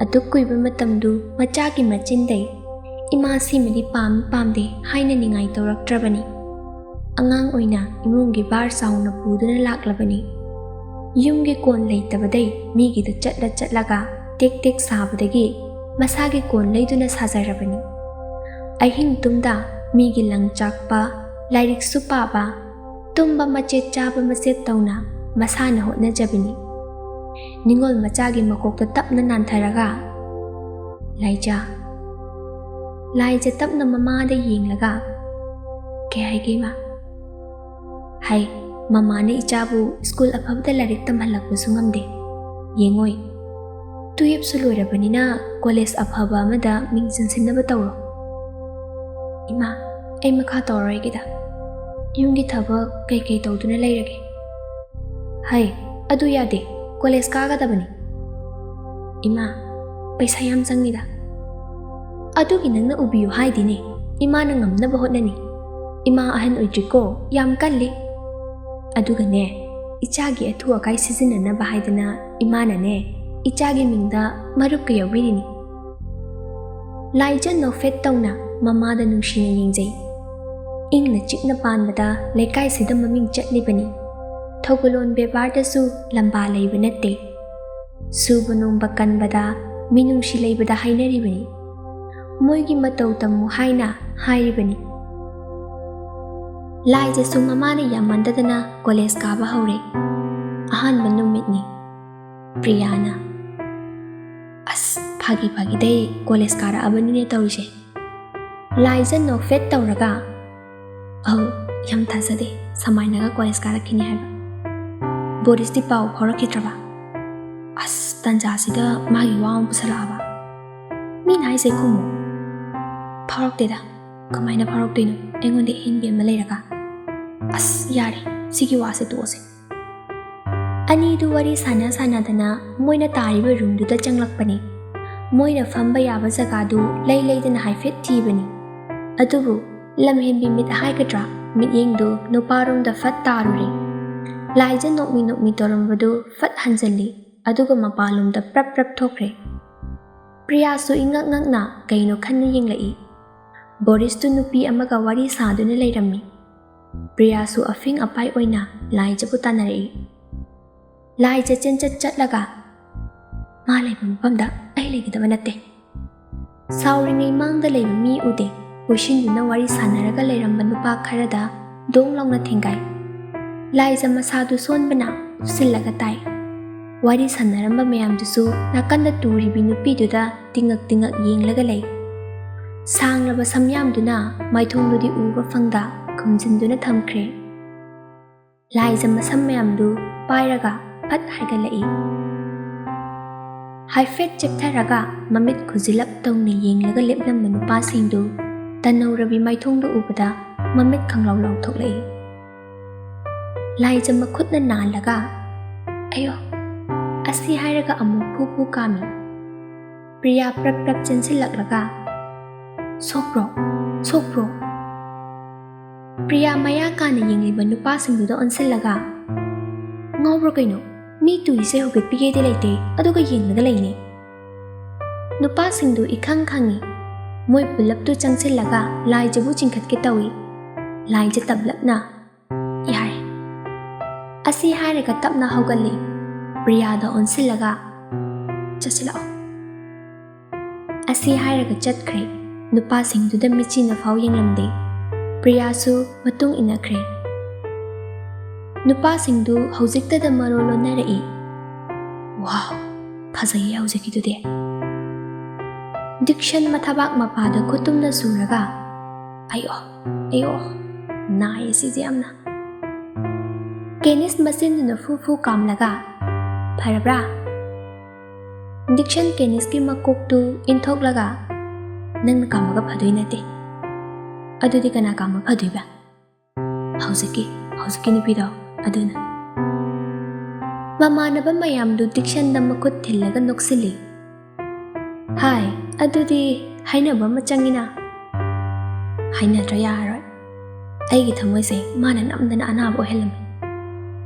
ꯑꯗꯨꯛ ꯀꯨꯏꯕ ꯃꯇꯝꯗꯨ ꯃꯆꯥꯒꯤ ꯃꯆꯤꯟꯗꯩ ꯏꯃꯥ ꯁꯤꯃꯗꯤ ꯄꯥꯝꯃꯤ ꯄꯥꯝꯗꯦ ꯍꯥꯏꯅ ꯅꯤꯡꯉꯥꯏ ꯇꯧꯔꯛꯇ꯭ꯔꯕꯅꯤ꯫ ꯑꯉꯥꯡ ꯑꯣꯏꯅ ꯏꯃꯨꯡꯒꯤ ꯚꯥꯔ ꯆꯥꯎꯅ ꯄꯨꯗꯨꯅ ꯂꯥꯛꯂꯕꯅꯤ꯫ ꯌꯨꯝꯒꯤ ꯀꯣꯟ ꯂꯩꯇꯕꯗꯩ ꯃꯤꯒꯤꯗ ꯆꯠꯂ ꯆꯠꯂꯒ ꯇꯦꯛ ꯇꯦꯛ ꯁꯥꯕꯗꯒꯤ ꯃꯁꯥꯒꯤ ꯀꯣꯟ ꯂꯩꯗꯨꯅ ꯁꯥꯖꯔꯕꯅꯤ꯫ ꯑꯍꯤꯡ ꯇꯨꯝꯗ ꯃꯤꯒꯤ ꯂꯪ ꯆꯥꯛꯄ, ꯂꯥꯏꯔꯤꯛꯁꯨ ꯄꯥꯕ, ꯇꯨꯝꯕ ꯃꯆꯦꯠ ꯆꯥꯕ ꯃꯆꯦꯠ ꯇꯧꯅ ꯃꯁꯥꯅ ꯍꯣꯠꯅꯖꯕꯅꯤ꯫ ꯅꯤꯉꯣꯜ ꯃꯆꯥꯒꯤ ꯃꯀꯣꯛꯇ ꯇꯞꯅ ꯅꯥꯟꯊꯔꯒ, "ꯂꯥꯏꯖ꯫" ꯂꯥꯏꯖ ꯇꯞꯅ ꯃꯃꯥꯗ ꯌꯦꯡꯂꯒ, "ꯀꯩ ꯍꯥꯏꯒꯦ, ꯏꯃꯥ?" "ꯍꯥꯏ, ꯃꯃꯥꯅ ꯏꯆꯥꯕꯨ ꯁ꯭ꯀꯨꯜ ꯑꯐꯕꯗ ꯂꯥꯏꯔꯤꯛ ꯇꯝꯍꯜꯂꯛꯄꯁꯨ ꯉꯝꯗꯦ꯫ ꯌꯦꯡꯉꯣꯏ, ꯇꯨꯌꯦꯞꯁꯨ ꯂꯣꯏꯔꯕꯅꯤꯅ ꯀꯣꯂꯦꯖ ꯑꯐꯕ ꯑꯃꯗ ꯃꯤꯡ ꯆꯟꯁꯤꯟꯅꯕ ꯇꯧꯔꯣ꯫" "ꯏꯃꯥ, ꯑꯩ ꯃꯈꯥ ꯇꯧꯔꯔꯣꯏꯒꯦꯗ꯫ ꯌꯨꯝꯒꯤ ꯊꯕꯛ ꯀꯩꯀꯩ ꯇꯧꯗꯨꯅ ꯂꯩꯔꯒꯦ?" "ꯍꯩ, ꯑꯗꯨ ꯌꯥꯗꯦ, ꯀꯣꯂꯦꯖ ꯀꯥꯒꯗꯕꯅꯤ꯫" "ꯏꯃꯥ, ꯄꯩꯁꯥ ꯌꯥꯝ ꯆꯪꯉꯤꯗ꯫" "ꯑꯗꯨꯒꯤ ꯅꯪꯅ ꯎꯕꯤꯌꯨ ꯍꯥꯏꯗꯤꯅꯦ, ꯏꯃꯥꯅ ꯉꯝꯅꯕ ꯍꯣꯠꯅꯅꯤ꯫ ꯏꯃꯥ ꯑꯍꯟ ꯑꯣꯏꯗ꯭ꯔꯤꯀꯣ, ꯌꯥꯝ ꯀꯜꯂꯤ꯫ ꯑꯗꯨꯒꯅꯦ, ꯏꯆꯥꯒꯤ ꯑꯊꯨ ꯑꯀꯥꯏ ꯁꯤꯖꯤꯟꯅꯅꯕ ꯍꯥꯏꯗꯅ ꯏꯃꯥꯅꯅꯦ, ꯏꯆꯥꯒꯤ ꯃꯤꯡꯗ ꯃꯔꯨꯞꯀ ꯌꯥꯎꯕꯤꯔꯤꯅꯤ꯫" ꯂꯥꯏꯖ ꯅꯣꯐꯦꯠ ꯇꯧꯅ ꯃꯃꯥꯗ ꯅꯨꯡꯁꯤꯅ ꯌꯦꯡꯖꯩ꯫ ꯏꯪꯅ ꯆꯤꯛꯅ ꯄꯥꯟꯕꯗ ꯂꯩꯀꯥꯏꯁꯤꯗ ꯃꯃꯤꯡ ꯆꯠꯂꯤꯕꯅꯤ꯫ ꯊꯧꯒꯜꯂꯣꯟ ꯕꯦꯕꯥꯔꯗꯁꯨ ꯂꯝꯕꯥ ꯂꯩꯕ ꯅꯠꯇꯦ꯫ ꯁꯨꯕ ꯅꯣꯝꯕ ꯀꯟꯕꯗ ꯃꯤꯅꯨꯡꯁꯤ ꯂꯩꯕꯗ ꯍꯥꯏꯅꯔꯤꯕꯅꯤ꯫ ꯃꯣꯏꯒꯤ ꯃꯇꯧ ꯇꯝꯃꯨ ꯍꯥꯏꯅ ꯍꯥꯏꯔꯤꯕꯅꯤ꯫ ꯂꯥꯏꯖꯁꯨ ꯃꯃꯥꯅ ꯌꯥꯝꯃꯟꯗꯗꯅ ꯀꯣꯂꯦꯖ ꯀꯥꯕ ꯍꯧꯔꯦ꯫ ꯑꯍꯥꯟꯕ ꯅꯨꯃꯤꯠꯅꯤ꯫ ꯄ꯭ꯔꯤꯌꯥꯅ, "ꯑꯁ, ꯐꯥꯒꯤ ꯐꯥꯒꯤꯗꯩ ꯀꯣꯂꯦꯖ ꯀꯥꯔꯛꯑꯕꯅꯤꯅꯦ ꯇꯧꯔꯤꯁꯦ꯫" ꯂꯥꯏꯖ ꯅꯣꯛꯐꯦꯠ ꯇꯧꯔꯒ, "ꯑꯧ, ꯌꯥꯝ ꯊꯥꯖꯗꯦ ꯁꯃꯥꯏꯅꯒ ꯀꯣꯂꯦꯖ ꯀꯥꯔꯛꯈꯤꯅꯤ ꯍꯥꯏꯕ꯫ ꯕꯣꯔꯤꯁꯇꯤ ꯄꯥꯎ ꯐꯥꯎꯔꯛꯈꯤꯗ꯭ꯔꯕ? ꯑꯁ, ꯇꯟꯖꯥꯁꯤꯗ ꯃꯥꯒꯤ ꯋꯥ ꯑꯃ ꯄꯨꯁꯜꯂꯛꯑꯕ꯫ ꯃꯤꯅ ꯍꯥꯏꯁꯦ ꯈꯨꯝꯃꯨ꯫" "ꯐꯥꯎꯔꯛꯇꯦꯗ꯫ ꯀꯃꯥꯏꯅ ꯐꯥꯎꯔꯛꯇꯣꯏꯅꯣ? ꯑꯩꯉꯣꯟꯗ ꯑꯍꯦꯟꯕꯤ ꯑꯃ ꯂꯩꯔꯒ꯫ ꯑꯁ, ꯌꯥꯔꯦ, ꯁꯤꯒꯤ ꯋꯥꯁꯦ ꯇꯣꯛꯑꯁꯦ꯫" ꯑꯅꯤꯗꯨ ꯋꯥꯔꯤ ꯁꯥꯟꯅ ꯁꯥꯟꯅꯗꯅ ꯃꯣꯏꯅ ꯇꯥꯔꯤꯕ ꯔꯨꯝꯗꯨꯗ ꯆꯪꯂꯛꯄꯅꯤ꯫ ꯃꯣꯏꯅ ꯐꯝꯕ ꯌꯥꯕ ꯖꯒꯥꯗꯨ ꯂꯩ ꯂꯩꯗꯅ ꯍꯥꯏꯐꯦꯠ ꯊꯤꯕꯅꯤ꯫ ꯑꯗꯨꯕꯨ ꯂꯝꯍꯦꯟꯕꯤ ꯃꯤꯠ ꯍꯥꯏꯒꯗ꯭ꯔꯥ, ꯃꯤꯠꯌꯦꯡꯗꯨ ꯅꯨꯄꯥꯔꯣꯝꯗ ꯐꯠ ꯇꯥꯔꯨꯔꯦ꯫ ꯂꯥꯏꯖ ꯅꯣꯛꯃꯤ ꯅꯣꯛꯃꯤ ꯇꯧꯔꯝꯕꯗꯨ ꯐꯠ ꯍꯟꯖꯜꯂꯤ, ꯑꯗꯨꯒ ꯃꯄꯥꯟꯂꯣꯝꯗ ꯄ꯭ꯔꯞ ꯄ꯭ꯔꯞ ꯊꯣꯛꯈ꯭ꯔꯦ꯫ ꯄ꯭ꯔꯤꯌꯥꯁꯨ ꯏꯉꯛ ꯉꯛꯅ ꯀꯩꯅꯣ ꯈꯟꯅ ꯌꯦꯡꯂꯛꯏ꯫ ꯕꯣꯔꯤꯁꯇꯨ ꯅꯨꯄꯤ ꯑꯃꯒ ꯋꯥꯔꯤ ꯁꯥꯗꯨꯅ ꯂꯩꯔꯝꯃꯤ꯫ ꯄ꯭ꯔꯤꯌꯥꯁꯨ ꯑꯐꯤꯡ ꯑꯄꯥꯏ ꯑꯣꯏꯅ ꯂꯥꯏꯖꯕꯨ ꯇꯥꯟꯅꯔꯛꯏ꯫ ꯂꯥꯏꯖ ꯆꯦꯟꯆꯠ ꯆꯠꯂꯒ, "ꯃꯥ ꯂꯩꯕ ꯃꯐꯝꯗ ꯑꯩ ꯂꯩꯒꯗꯕ ꯅꯠꯇꯦ꯫" ꯁꯥꯎꯔꯤꯉꯩ ꯃꯥꯡꯗ ꯂꯩꯕ ꯃꯤ ꯎꯗꯦ꯫ ꯀꯣꯏꯁꯤꯟꯗꯨꯅ ꯋꯥꯔꯤ ꯁꯥꯟꯅꯔꯒ ꯂꯩꯔꯝꯕ ꯅꯨꯄꯥ ꯈꯔꯗ ꯗꯣꯡ ꯂꯥꯎꯅ ꯊꯦꯡꯒꯥꯏ꯫ ꯂꯥꯏꯖ ꯃꯁꯥꯗꯨ ꯁꯣꯟꯕꯅ ꯎꯞꯁꯤꯜꯂꯒ ꯇꯥꯏ꯫ ꯋꯥꯔꯤ ꯁꯥꯟꯅꯔꯝꯕ ꯃꯌꯥꯝꯗꯨꯁꯨ ꯅꯥꯀꯟꯗ ꯇꯨꯔꯤꯕꯤ ꯅꯨꯄꯤꯗꯨꯗ ꯇꯤꯡꯉꯛ ꯇꯤꯡꯉꯛ ꯌꯦꯡꯂꯒ ꯂꯩ꯫ ꯁꯥꯡꯂꯕ ꯁꯝꯌꯥꯝꯗꯨꯅ ꯃꯥꯏꯊꯣꯡꯗꯨꯗꯤ ꯎꯕ ꯐꯪꯗ ꯈꯨꯝꯖꯤꯟꯗꯨꯅ ꯊꯝꯈ꯭ꯔꯦ꯫ ꯂꯥꯏꯖ ꯃꯁꯝ ꯃꯌꯥꯝꯗꯨ ꯄꯥꯏꯔꯒ ꯐꯠ ꯍꯥꯏꯒꯠꯂꯛꯏ꯫ ꯍꯥꯏꯐꯦꯠ ꯆꯦꯞꯊꯔꯒ ꯃꯃꯤꯠ ꯈꯨꯖꯤꯜꯂꯞ ꯇꯧꯅ ꯌꯦꯡꯂꯒ ꯂꯦꯞꯂꯝꯕ ꯅꯨꯄꯥꯁꯤꯡꯗꯨ ꯇꯟꯍꯧꯔꯕꯤ ꯃꯥꯏꯊꯣꯡꯗꯨ ꯎꯕꯗ ꯃꯃꯤꯠ ꯈꯪꯂꯥꯎ ꯂꯥꯎꯊꯣꯛꯂꯛꯏ꯫ ꯂꯥꯏꯖ ꯃꯈꯨꯠꯅ ꯅꯥꯜꯂꯒ, "ꯑꯌꯣ!" ꯑꯁꯤ ꯍꯥꯏꯔꯒ ꯑꯃꯨꯛ ꯐꯨ ꯐꯨ ꯀꯥꯝꯃꯤ꯫ ꯄ꯭ꯔꯤꯌꯥ ꯄ꯭ꯔꯞ ꯄ꯭ꯔꯞ ꯆꯦꯟꯁꯤꯜꯂꯛꯂꯒ, "ꯁꯣꯛꯄ꯭ꯔꯣ? ꯁꯣꯛꯄ꯭ꯔꯣ?" ꯄ꯭ꯔꯤꯌꯥ ꯃꯌꯥ ꯀꯥꯅ ꯌꯦꯡꯂꯤꯕ ꯅꯨꯄꯥꯁꯤꯡꯗꯨꯗ ꯑꯣꯟꯁꯤꯜꯂꯒ, "ꯉꯥꯎꯕ꯭ꯔꯣ ꯀꯩꯅꯣ? ꯃꯤ ꯇꯨꯔꯤꯁꯦ ꯍꯧꯒꯠꯄꯤꯒꯦꯗꯤ ꯂꯩꯇꯦ, ꯑꯗꯨꯒ ꯌꯦꯡꯂꯒ ꯂꯩꯅꯦ꯫" ꯅꯨꯄꯥꯁꯤꯡꯗꯨ ꯏꯈꯪ ꯈꯪꯏ꯫ ꯃꯣꯏ ꯄꯨꯂꯞꯇꯨ ꯆꯪꯁꯤꯜꯂꯒ ꯂꯥꯏꯖꯕꯨ ꯆꯤꯡꯈꯠꯀꯦ ꯇꯧꯏ꯫ ꯂꯥꯏꯖ ꯇꯞꯂꯞꯅ, "ꯌꯥꯔꯦ꯫" ꯑꯁꯤ ꯍꯥꯏꯔꯒ ꯇꯞꯅ ꯍꯧꯒꯠꯂꯤ꯫ ꯄ꯭ꯔꯤꯌꯥꯗ ꯑꯣꯟꯁꯤꯜꯂꯒ, "ꯆꯠꯁꯤꯜꯂꯛꯑꯣ꯫" ꯑꯁꯤ ꯍꯥꯏꯔꯒ ꯆꯠꯈ꯭ꯔꯦ꯫ ꯅꯨꯄꯥꯁꯤꯡꯗꯨꯗ ꯃꯤꯠꯆꯤꯅ ꯐꯥꯎ ꯌꯦꯡꯂꯝꯗꯦ꯫ ꯄ꯭ꯔꯤꯌꯥꯁꯨ ꯃꯇꯨꯡ ꯏꯟꯅꯈ꯭ꯔꯦ꯫ ꯅꯨꯄꯥꯁꯤꯡꯗꯨ ꯍꯧꯖꯤꯛꯇꯗ ꯃꯔꯣꯜ ꯂꯣꯟꯅꯔꯛꯏ꯫ "ꯋꯥꯎ, ꯐꯖꯩꯌꯦ ꯍꯧꯖꯤꯛꯀꯤꯗꯨꯗꯤ"꯫ ꯗꯤꯛꯁꯟ ꯃꯊꯕꯥꯛ ꯃꯄꯥꯗ ꯈꯨꯠꯇꯨꯝꯅ ꯁꯨꯔꯒ, "ꯑꯌꯣ, ꯑꯌꯣ, ꯅꯥꯏꯌꯦ ꯁꯤꯁꯦ ꯌꯥꯝꯅ"꯫ ꯀꯦꯅꯤꯁ ꯃꯆꯤꯟꯗꯨꯅ ꯐꯨ ꯐꯨ ꯀꯥꯝꯂꯒ, "ꯐꯔꯕ꯭ꯔꯥ?" ꯗꯤꯛꯁꯟ ꯀꯦꯅꯤꯁꯀꯤ ꯃꯀꯣꯛꯇꯨ ꯏꯟꯊꯣꯛꯂꯒ, "ꯅꯪꯅ ꯀꯥꯝꯃꯒ ꯐꯗꯣꯏ ꯅꯠꯇꯦ꯫ ꯑꯗꯨꯗꯤ ꯀꯅꯥ ꯀꯥꯝꯃ ꯐꯗꯣꯏꯕ?" "ꯍꯧꯖꯤꯛꯀꯤ, ꯍꯧꯖꯤꯛꯀꯤ ꯅꯨꯄꯤꯗꯣ, ꯑꯗꯨꯅ"꯫ ꯃꯃꯥꯟꯅꯕ ꯃꯌꯥꯝꯗꯨ ꯗꯤꯛꯁꯟꯗ ꯃꯈꯨꯠ ꯊꯤꯜꯂꯒ ꯅꯣꯛꯁꯤꯜꯂꯤ꯫ "ꯍꯥꯏ, ꯑꯗꯨꯗꯤ ꯍꯥꯏꯅꯕ ꯑꯃ ꯆꯪꯉꯤꯅ"꯫ "ꯍꯥꯏꯅꯗ꯭ꯔ ꯌꯥꯔꯔꯣꯏ꯫ ꯑꯩꯒꯤ ꯊꯃꯣꯏꯁꯦ ꯃꯥꯅ ꯅꯝꯗꯅ ꯑꯅꯥꯕ ꯑꯣꯏꯍꯜꯂꯝꯃꯤ"꯫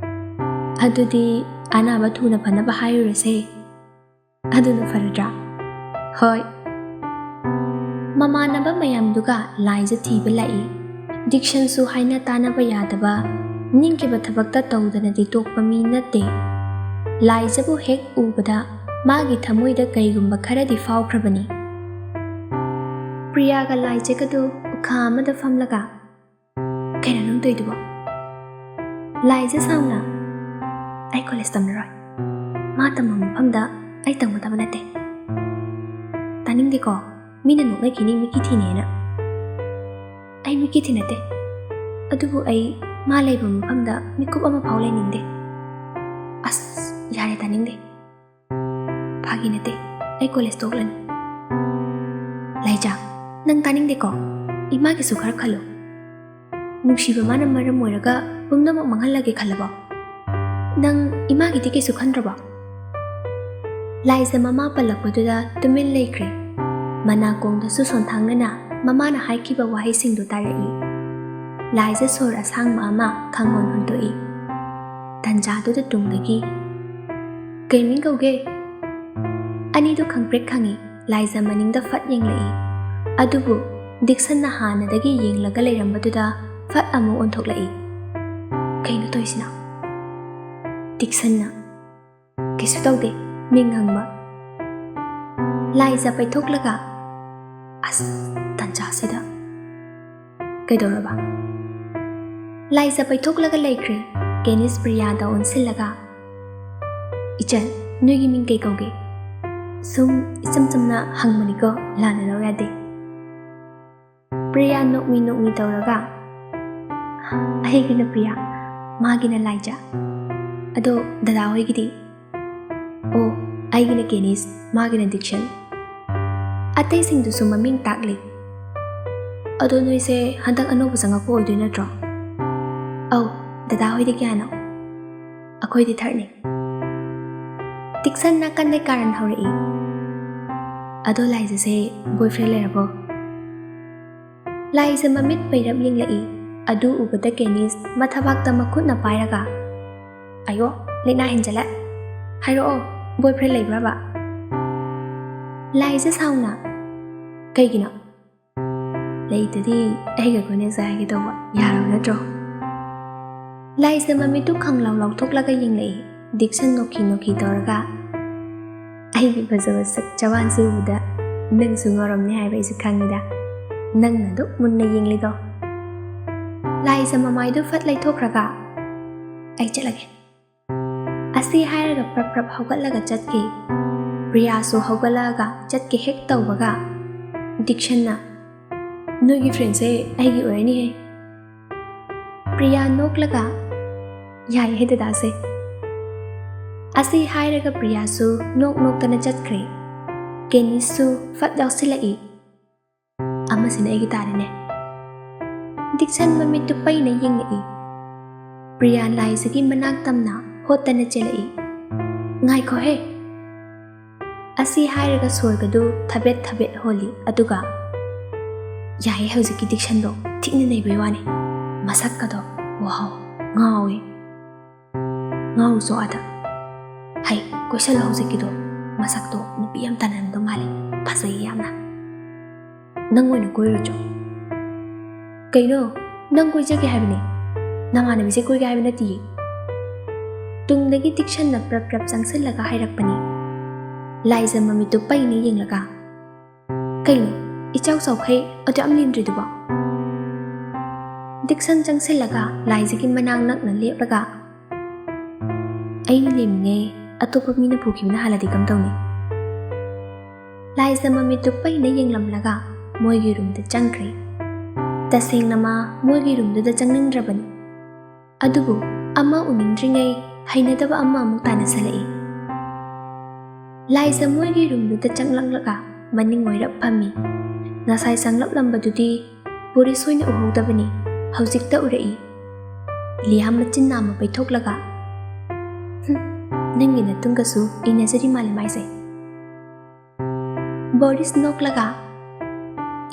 "ꯑꯗꯨꯗꯤ ꯑꯅꯥꯕ ꯊꯨꯅ ꯐꯅꯕ ꯍꯥꯏꯔꯨꯔꯁꯦ꯫ ꯑꯗꯨꯅ ꯐꯔꯗ꯭ꯔꯥ?" "ꯍꯣꯏ"꯫ ꯃꯃꯥꯟꯅꯕ ꯃꯌꯥꯝꯗꯨꯒ ꯂꯥꯏꯖ ꯊꯤꯕ ꯂꯥꯛꯏ꯫ ꯗꯤꯛꯁꯟꯁꯨ ꯍꯥꯏꯅ ꯇꯥꯅꯕ ꯌꯥꯗꯕ, ꯅꯤꯡꯈꯤꯕ ꯊꯕꯛꯇ ꯇꯧꯗꯅꯗꯤ ꯇꯣꯛꯄ ꯃꯤ ꯅꯠꯇꯦ꯫ ꯂꯥꯏꯖꯕꯨ ꯍꯦꯛ ꯎꯕꯗ ꯃꯥꯒꯤ ꯊꯃꯣꯏꯗ ꯀꯩꯒꯨꯝꯕ ꯈꯔꯗꯤ ꯐꯥꯎꯈ꯭ꯔꯕꯅꯤ꯫ ꯄ꯭ꯔꯤꯌꯥꯒ ꯂꯥꯏꯖꯒꯗꯨ ꯎꯈꯥ ꯑꯃꯗ ꯐꯝꯂꯒ, "ꯀꯩꯅꯣ ꯅꯪ ꯇꯧꯏꯗꯨꯕꯣ?" ꯂꯥꯏꯖ ꯁꯥꯎꯅ, "ꯑꯩ ꯀꯣꯂꯦꯖ ꯇꯝꯂꯔꯣꯏ꯫ ꯃꯥ ꯇꯝꯕ ꯃꯐꯝꯗ ꯑꯩ ꯇꯝꯒꯗꯕ ꯅꯠꯇꯦ"꯫ "ꯇꯥꯅꯤꯡꯗꯦꯀꯣ, ꯃꯤꯅ ꯅꯣꯛꯅꯈꯤꯅꯤ ꯃꯤꯀꯤ ꯊꯤꯅꯦꯅ"꯫ "ꯑꯩ ꯃꯤꯀꯤ ꯊꯤ ꯅꯠꯇꯦ, ꯑꯗꯨꯕꯨ ꯑꯩ ꯃꯥ ꯂꯩꯕ ꯃꯐꯝꯗ ꯃꯤꯀꯨꯞ ꯑꯃ ꯐꯥꯎ ꯂꯩꯅꯤꯡꯗꯦ"꯫ "ꯑꯁ, ꯌꯥꯔꯦ, ꯇꯥꯅꯤꯡꯗꯦ"꯫ "ꯐꯥꯒꯤ ꯅꯠꯇꯦ, ꯑꯩ ꯀꯣꯂꯦꯖ ꯇꯣꯛꯂꯅꯤ"꯫ "ꯂꯥꯏꯖ, ꯅꯪ ꯇꯥꯅꯤꯡꯗꯦꯀꯣ? ꯏꯃꯥꯒꯤꯁꯨ ꯈꯔ ꯈꯜꯂꯨ꯫ ꯅꯨꯡꯁꯤꯕ ꯃꯥꯅ ꯃꯔꯝ ꯑꯣꯏꯔꯒ ꯄꯨꯝꯅꯃꯛ ꯃꯥꯡꯍꯜꯂꯒꯦ ꯈꯜꯂꯕꯣ? ꯅꯪ ꯏꯃꯥꯒꯤꯗꯤ ꯀꯩꯁꯨ ꯈꯟꯗ꯭ꯔꯕꯣ?" ꯂꯥꯏꯖ ꯃꯃꯥ ꯄꯜꯂꯛꯄꯗꯨꯗ ꯇꯨꯃꯤꯟ ꯂꯩꯈ꯭ꯔꯦ꯫ ꯃꯅꯥꯀꯣꯡꯗꯁꯨ ꯁꯣꯟꯊꯥꯡꯅꯅ ꯃꯃꯥꯅ ꯍꯥꯏꯈꯤꯕ ꯋꯥꯍꯩꯁꯤꯡꯗꯨ ꯇꯥꯔꯛꯏ꯫ ꯂꯥꯏꯖ ꯁꯣꯔ ꯑꯁꯥꯡꯕ ꯑꯃ ꯈꯪꯍꯣꯟ ꯍꯣꯟꯗꯣꯛꯏ꯫ ꯇꯟꯖꯥꯗꯨꯗ ꯇꯨꯡꯗꯒꯤ, "ꯀꯩ ꯃꯤꯡ ꯀꯧꯒꯦ?" ꯑꯅꯤꯗꯨ ꯈꯪꯄ꯭ꯔꯦꯛ ꯈꯪꯏ꯫ ꯂꯥꯏꯖ ꯃꯅꯤꯡꯗ ꯐꯠ ꯌꯦꯡꯂꯛꯏ꯫ ꯑꯗꯨꯕꯨ ꯗꯤꯛꯁꯟꯅ ꯍꯥꯟꯅꯗꯒꯤ ꯌꯦꯡꯂꯒ ꯂꯩꯔꯝꯕꯗꯨꯗ ꯐꯠ ꯑꯃꯨꯛ ꯑꯣꯟꯊꯣꯛꯂꯛꯏ꯫ "ꯀꯩꯅꯣ ꯇꯧꯔꯤꯁꯤꯅ?" ꯗꯤꯛꯁꯟꯅ, "ꯀꯩꯁꯨ ꯇꯧꯗꯦ, ꯃꯤꯡ ꯍꯪꯕ"꯫ ꯂꯥꯏꯖ ꯄꯩꯊꯣꯛꯂꯒ, ꯑꯁ, ꯇꯟꯖꯥꯁꯤꯗ꯫ ꯀꯩꯗꯧꯔꯕ? ꯂꯥꯏꯖ ꯄꯩꯊꯣꯛꯂꯒ ꯂꯩꯈ꯭ꯔꯦ꯫ ꯀꯦꯅꯤꯁ ꯄ꯭ꯔꯤꯌꯥꯗ ꯑꯣꯟꯁꯤꯜꯂꯒ, "ꯏꯆꯟ, ꯅꯣꯏꯒꯤ ꯃꯤꯡ ꯀꯩ ꯀꯧꯒꯦ?" "ꯁꯨꯝ ꯏꯆꯝ ꯆꯝꯅ ꯍꯪꯕꯅꯤꯀꯣ, ꯂꯥꯟꯅ ꯂꯧ ꯌꯥꯗꯦ꯫" ꯄ꯭ꯔꯤꯌꯥ ꯅꯣꯛꯃꯤ ꯅꯣꯛꯃꯤ ꯇꯧꯔꯒ, "ꯑꯩꯒꯤꯅ ꯄ꯭ꯔꯤꯌꯥ, ꯃꯥꯒꯤꯅ ꯂꯥꯏꯖ꯫ ꯑꯗꯣ ꯗꯗꯥ ꯍꯣꯏꯒꯤꯗꯤ?" "ꯑꯣ, ꯑꯩꯒꯤꯅ ꯀꯦꯅꯤꯁ, ꯃꯥꯒꯤꯅ ꯗꯤꯛꯁꯟ꯫" ꯑꯇꯩꯁꯤꯡꯗꯨꯁꯨ ꯃꯃꯤꯡ ꯇꯥꯛꯂꯤ꯫ "ꯑꯗꯣ ꯅꯣꯏꯁꯦ ꯍꯟꯗꯛ ꯑꯅꯧꯕ ꯆꯪꯉꯛꯄ ꯑꯣꯏꯗꯣꯏ ꯅꯠꯇ꯭ꯔꯣ?" "ꯑꯧ, ꯗꯗꯥ ꯍꯣꯏꯗꯤ ꯀꯌꯥꯅꯣ?" "ꯑꯩꯈꯣꯏꯗꯤ ꯊꯥꯔꯠꯅꯤ꯫" ꯗꯤꯛꯁꯟ ꯅꯥꯀꯟꯗꯩ ꯀꯥꯔꯟ ꯍꯧꯔꯛꯏ꯫ "ꯑꯗꯣ ꯂꯥꯏꯖꯁꯦ ꯕꯣꯏꯐ꯭ꯔꯦꯟ ꯂꯩꯔꯕꯣ?" ꯂꯥꯏꯖ ꯃꯃꯤꯠ ꯄꯩꯔꯞ ꯌꯦꯡꯂꯛꯏ꯫ ꯑꯗꯨ ꯎꯕꯗ ꯀꯦꯅꯤꯁ ꯃꯊꯕꯥꯛꯇ ꯃꯈꯨꯠꯅ ꯄꯥꯏꯔꯒ, "ꯑꯌꯣ, ꯂꯤꯛꯅꯥ ꯍꯦꯟꯖꯜꯂꯦ꯫ ꯍꯥꯏꯔꯛꯑꯣ, ꯕꯣꯏꯐ꯭ꯔꯦꯟ ꯂꯩꯕ꯭ꯔꯕ?" ꯂꯥꯏꯖ ꯁꯥꯎꯅ, "ꯀꯩꯒꯤꯅꯣ?" "ꯂꯩꯇꯗꯤ ꯑꯩꯒ ꯀꯣꯏꯅꯖꯦ ꯍꯥꯏꯒꯦ ꯇꯧꯕ, ꯌꯥꯔꯕ ꯅꯠꯇ꯭ꯔꯣ?" ꯂꯥꯏꯖ ꯃꯃꯤꯠꯇꯨ ꯈꯪꯂꯥꯎ ꯂꯥꯎꯊꯣꯛꯂꯒ ꯌꯦꯡꯂꯛꯏ꯫ ꯗꯤꯛꯁꯟ ꯅꯣꯛꯈꯤ ꯅꯣꯛꯈꯤ ꯇꯧꯔꯒ, "ꯑꯩꯒꯤ ꯐꯖꯕ ꯁꯛ ꯆꯕꯥꯟꯁꯤ ꯎꯕꯗ ꯅꯪꯁꯨ ꯉꯥꯎꯔꯝꯅꯤ ꯍꯥꯏꯕ ꯑꯩꯁꯨ ꯈꯪꯉꯤꯗ, ꯅꯪꯅ ꯑꯗꯨꯛ ꯃꯨꯟꯅ ꯌꯦꯡꯂꯤꯗꯣ꯫" ꯂꯥꯏꯖ ꯃꯃꯥꯏꯗꯨ ꯐꯠ ꯂꯩꯊꯣꯛꯈ꯭ꯔꯒ, "ꯑꯩ ꯆꯠꯂꯒꯦ꯫" ꯑꯁꯤ ꯍꯥꯏꯔꯒ ꯄ꯭ꯔꯞ ꯄ꯭ꯔꯞ ꯍꯧꯒꯠꯂꯒ ꯆꯠꯈꯤ꯫ ꯄ꯭ꯔꯤꯌꯥꯁꯨ ꯍꯧꯒꯠꯂꯛꯑꯒ ꯆꯠꯀꯦ ꯍꯦꯛ ꯇꯧꯕꯒ, ꯗꯤꯛꯁꯟꯅ, "ꯅꯣꯏꯒꯤ ꯐ꯭ꯔꯦꯟꯁꯦ ꯑꯩꯒꯤ ꯑꯣꯏꯔꯅꯤꯍꯦ꯫" ꯄ꯭ꯔꯤꯌꯥ ꯅꯣꯛꯂꯒ, "ꯌꯥꯏꯍꯦ ꯗꯗꯥꯁꯦ꯫" ꯑꯁꯤ ꯍꯥꯏꯔꯒ ꯄ꯭ꯔꯤꯌꯥꯁꯨ ꯅꯣꯛ ꯅꯣꯛꯇꯅ ꯆꯠꯈ꯭ꯔꯦ꯫ ꯀꯦꯅꯤꯁꯁꯨ ꯐꯠ ꯌꯥꯎꯁꯤꯜꯂꯛꯏ꯫ "ꯑꯃꯁꯤꯅ ꯑꯩꯒꯤ ꯇꯥꯔꯦꯅꯦ꯫" ꯗꯤꯛꯁꯟ ꯃꯃꯤꯠꯇꯨ ꯄꯩꯅ ꯌꯦꯡꯂꯛꯏ꯫ ꯄ꯭ꯔꯤꯌꯥ ꯂꯥꯏꯖꯒꯤ ꯃꯅꯥꯛ ꯇꯝꯅ ꯍꯣꯠꯇꯅ ꯆꯦꯜꯂꯛꯏ꯫ "ꯉꯥꯏꯈꯣꯍꯦ!" ꯑꯁꯤ ꯍꯥꯏꯔꯒ ꯁꯣꯔꯒꯗꯨ ꯊꯕꯦꯠ ꯊꯕꯦꯠ ꯍꯣꯜꯂꯤ, ꯑꯗꯨꯒ, "ꯌꯥꯏꯌꯦ, ꯍꯧꯖꯤꯛꯀꯤ ꯗꯤꯛꯁꯟꯗꯣ ꯊꯤꯅ ꯅꯩꯕꯩ ꯋꯥꯅꯤ, ꯃꯁꯛꯀꯗꯣ, ꯋꯥꯎ, ꯉꯥꯎꯋꯦ꯫" "ꯉꯥꯎꯔꯨꯆꯣ ꯑꯥꯗ꯫ ꯍꯩ, ꯀꯣꯏꯁꯜꯂꯣ ꯍꯧꯖꯤꯛꯀꯤꯗꯣ, ꯃꯁꯛꯇꯣ ꯅꯨꯄꯤ ꯌꯥꯝ ꯇꯥꯟꯅꯔꯝꯗꯧ ꯃꯥꯜꯂꯤ, ꯐꯖꯩ ꯌꯥꯝꯅ꯫ ꯅꯪ ꯑꯣꯏꯅ ꯀꯣꯏꯔꯨꯆꯣ꯫" "ꯀꯩꯅꯣ? ꯅꯪ ꯀꯣꯏꯖꯒꯦ ꯍꯥꯏꯕꯅꯦ, ꯅꯃꯥꯟꯅꯕꯤꯁꯦ ꯀꯣꯏꯒꯦ ꯍꯥꯏꯕ ꯅꯠꯇꯤꯌꯦ꯫" ꯇꯨꯡꯗꯒꯤ ꯗꯤꯛꯁꯟꯅ ꯄ꯭ꯔꯞ ꯄ꯭ꯔꯞ ꯆꯪꯁꯤꯜꯂꯒ ꯍꯥꯏꯔꯛꯄꯅꯤ꯫ ꯂꯥꯏꯖ ꯃꯃꯤꯠꯇꯨ ꯄꯩꯅ ꯌꯦꯡꯂꯒ, "ꯀꯩꯅꯣ, ꯏꯆꯥꯎ ꯆꯥꯎꯈꯩ ꯑꯗꯨ ꯌꯥꯝ ꯂꯦꯝꯗ꯭ꯔꯤꯗꯨꯕꯣ?" ꯗꯤꯛꯁꯟ ꯆꯪꯁꯤꯜꯂꯒ ꯂꯥꯏꯖꯒꯤ ꯃꯅꯥꯛ ꯅꯛꯅ ꯂꯦꯞꯂꯒ, "ꯑꯩꯅ ꯂꯦꯝꯃꯤꯉꯩ ꯑꯇꯣꯞꯄ ꯃꯤꯅ ꯄꯨꯈꯤꯕꯅ ꯍꯥꯜꯂꯗꯤ ꯀꯝꯗꯧꯅꯤ?" ꯂꯥꯏꯖ ꯃꯃꯤꯠꯇꯨ ꯄꯩꯅ ꯌꯦꯡꯂꯝꯂꯒ ꯃꯣꯏꯒꯤ ꯔꯨꯝꯗ ꯆꯪꯈ꯭ꯔꯦ꯫ ꯇꯁꯦꯡꯅ ꯃꯥ ꯃꯣꯏꯒꯤ ꯔꯨꯝꯗꯨꯗ ꯆꯪꯅꯤꯡꯗ꯭ꯔꯕꯅꯤ꯫ ꯑꯗꯨꯕꯨ ꯑꯃ ꯎꯅꯤꯡꯗ꯭ꯔꯤꯉꯩ ꯍꯩꯅꯗꯕ ꯑꯃ ꯑꯃꯨꯛ ꯇꯥꯅꯁꯜꯂꯛꯏ꯫ ꯂꯥꯏꯖ ꯃꯣꯏꯒꯤ ꯔꯨꯝꯗꯨꯗ ꯆꯪꯂꯛꯂꯒ ꯃꯅꯤꯡ ꯑꯣꯏꯔꯞ ꯐꯝꯃꯤ꯫ ꯉꯁꯥꯏ ꯆꯪꯂꯛꯂꯝꯕꯗꯨꯗꯤ ꯕꯣꯔꯤꯁ ꯍꯣꯏꯅ ꯎꯍꯧꯗꯕꯅꯤ, ꯍꯧꯖꯤꯛꯇ ꯎꯔꯛꯏ꯫ ꯂꯤꯌꯥ ꯃꯆꯤꯟ ꯅꯥꯝꯃ ꯄꯩꯊꯣꯛꯂꯒ, "ꯍꯨꯝ, ꯅꯪꯒꯤ ꯅꯇꯨꯡꯒꯁꯨ ꯏꯟꯅꯖꯔꯤ ꯃꯥꯜꯂꯦ ꯃꯥꯏꯁꯦ꯫" ꯕꯣꯔꯤꯁ ꯅꯣꯛꯂꯒ,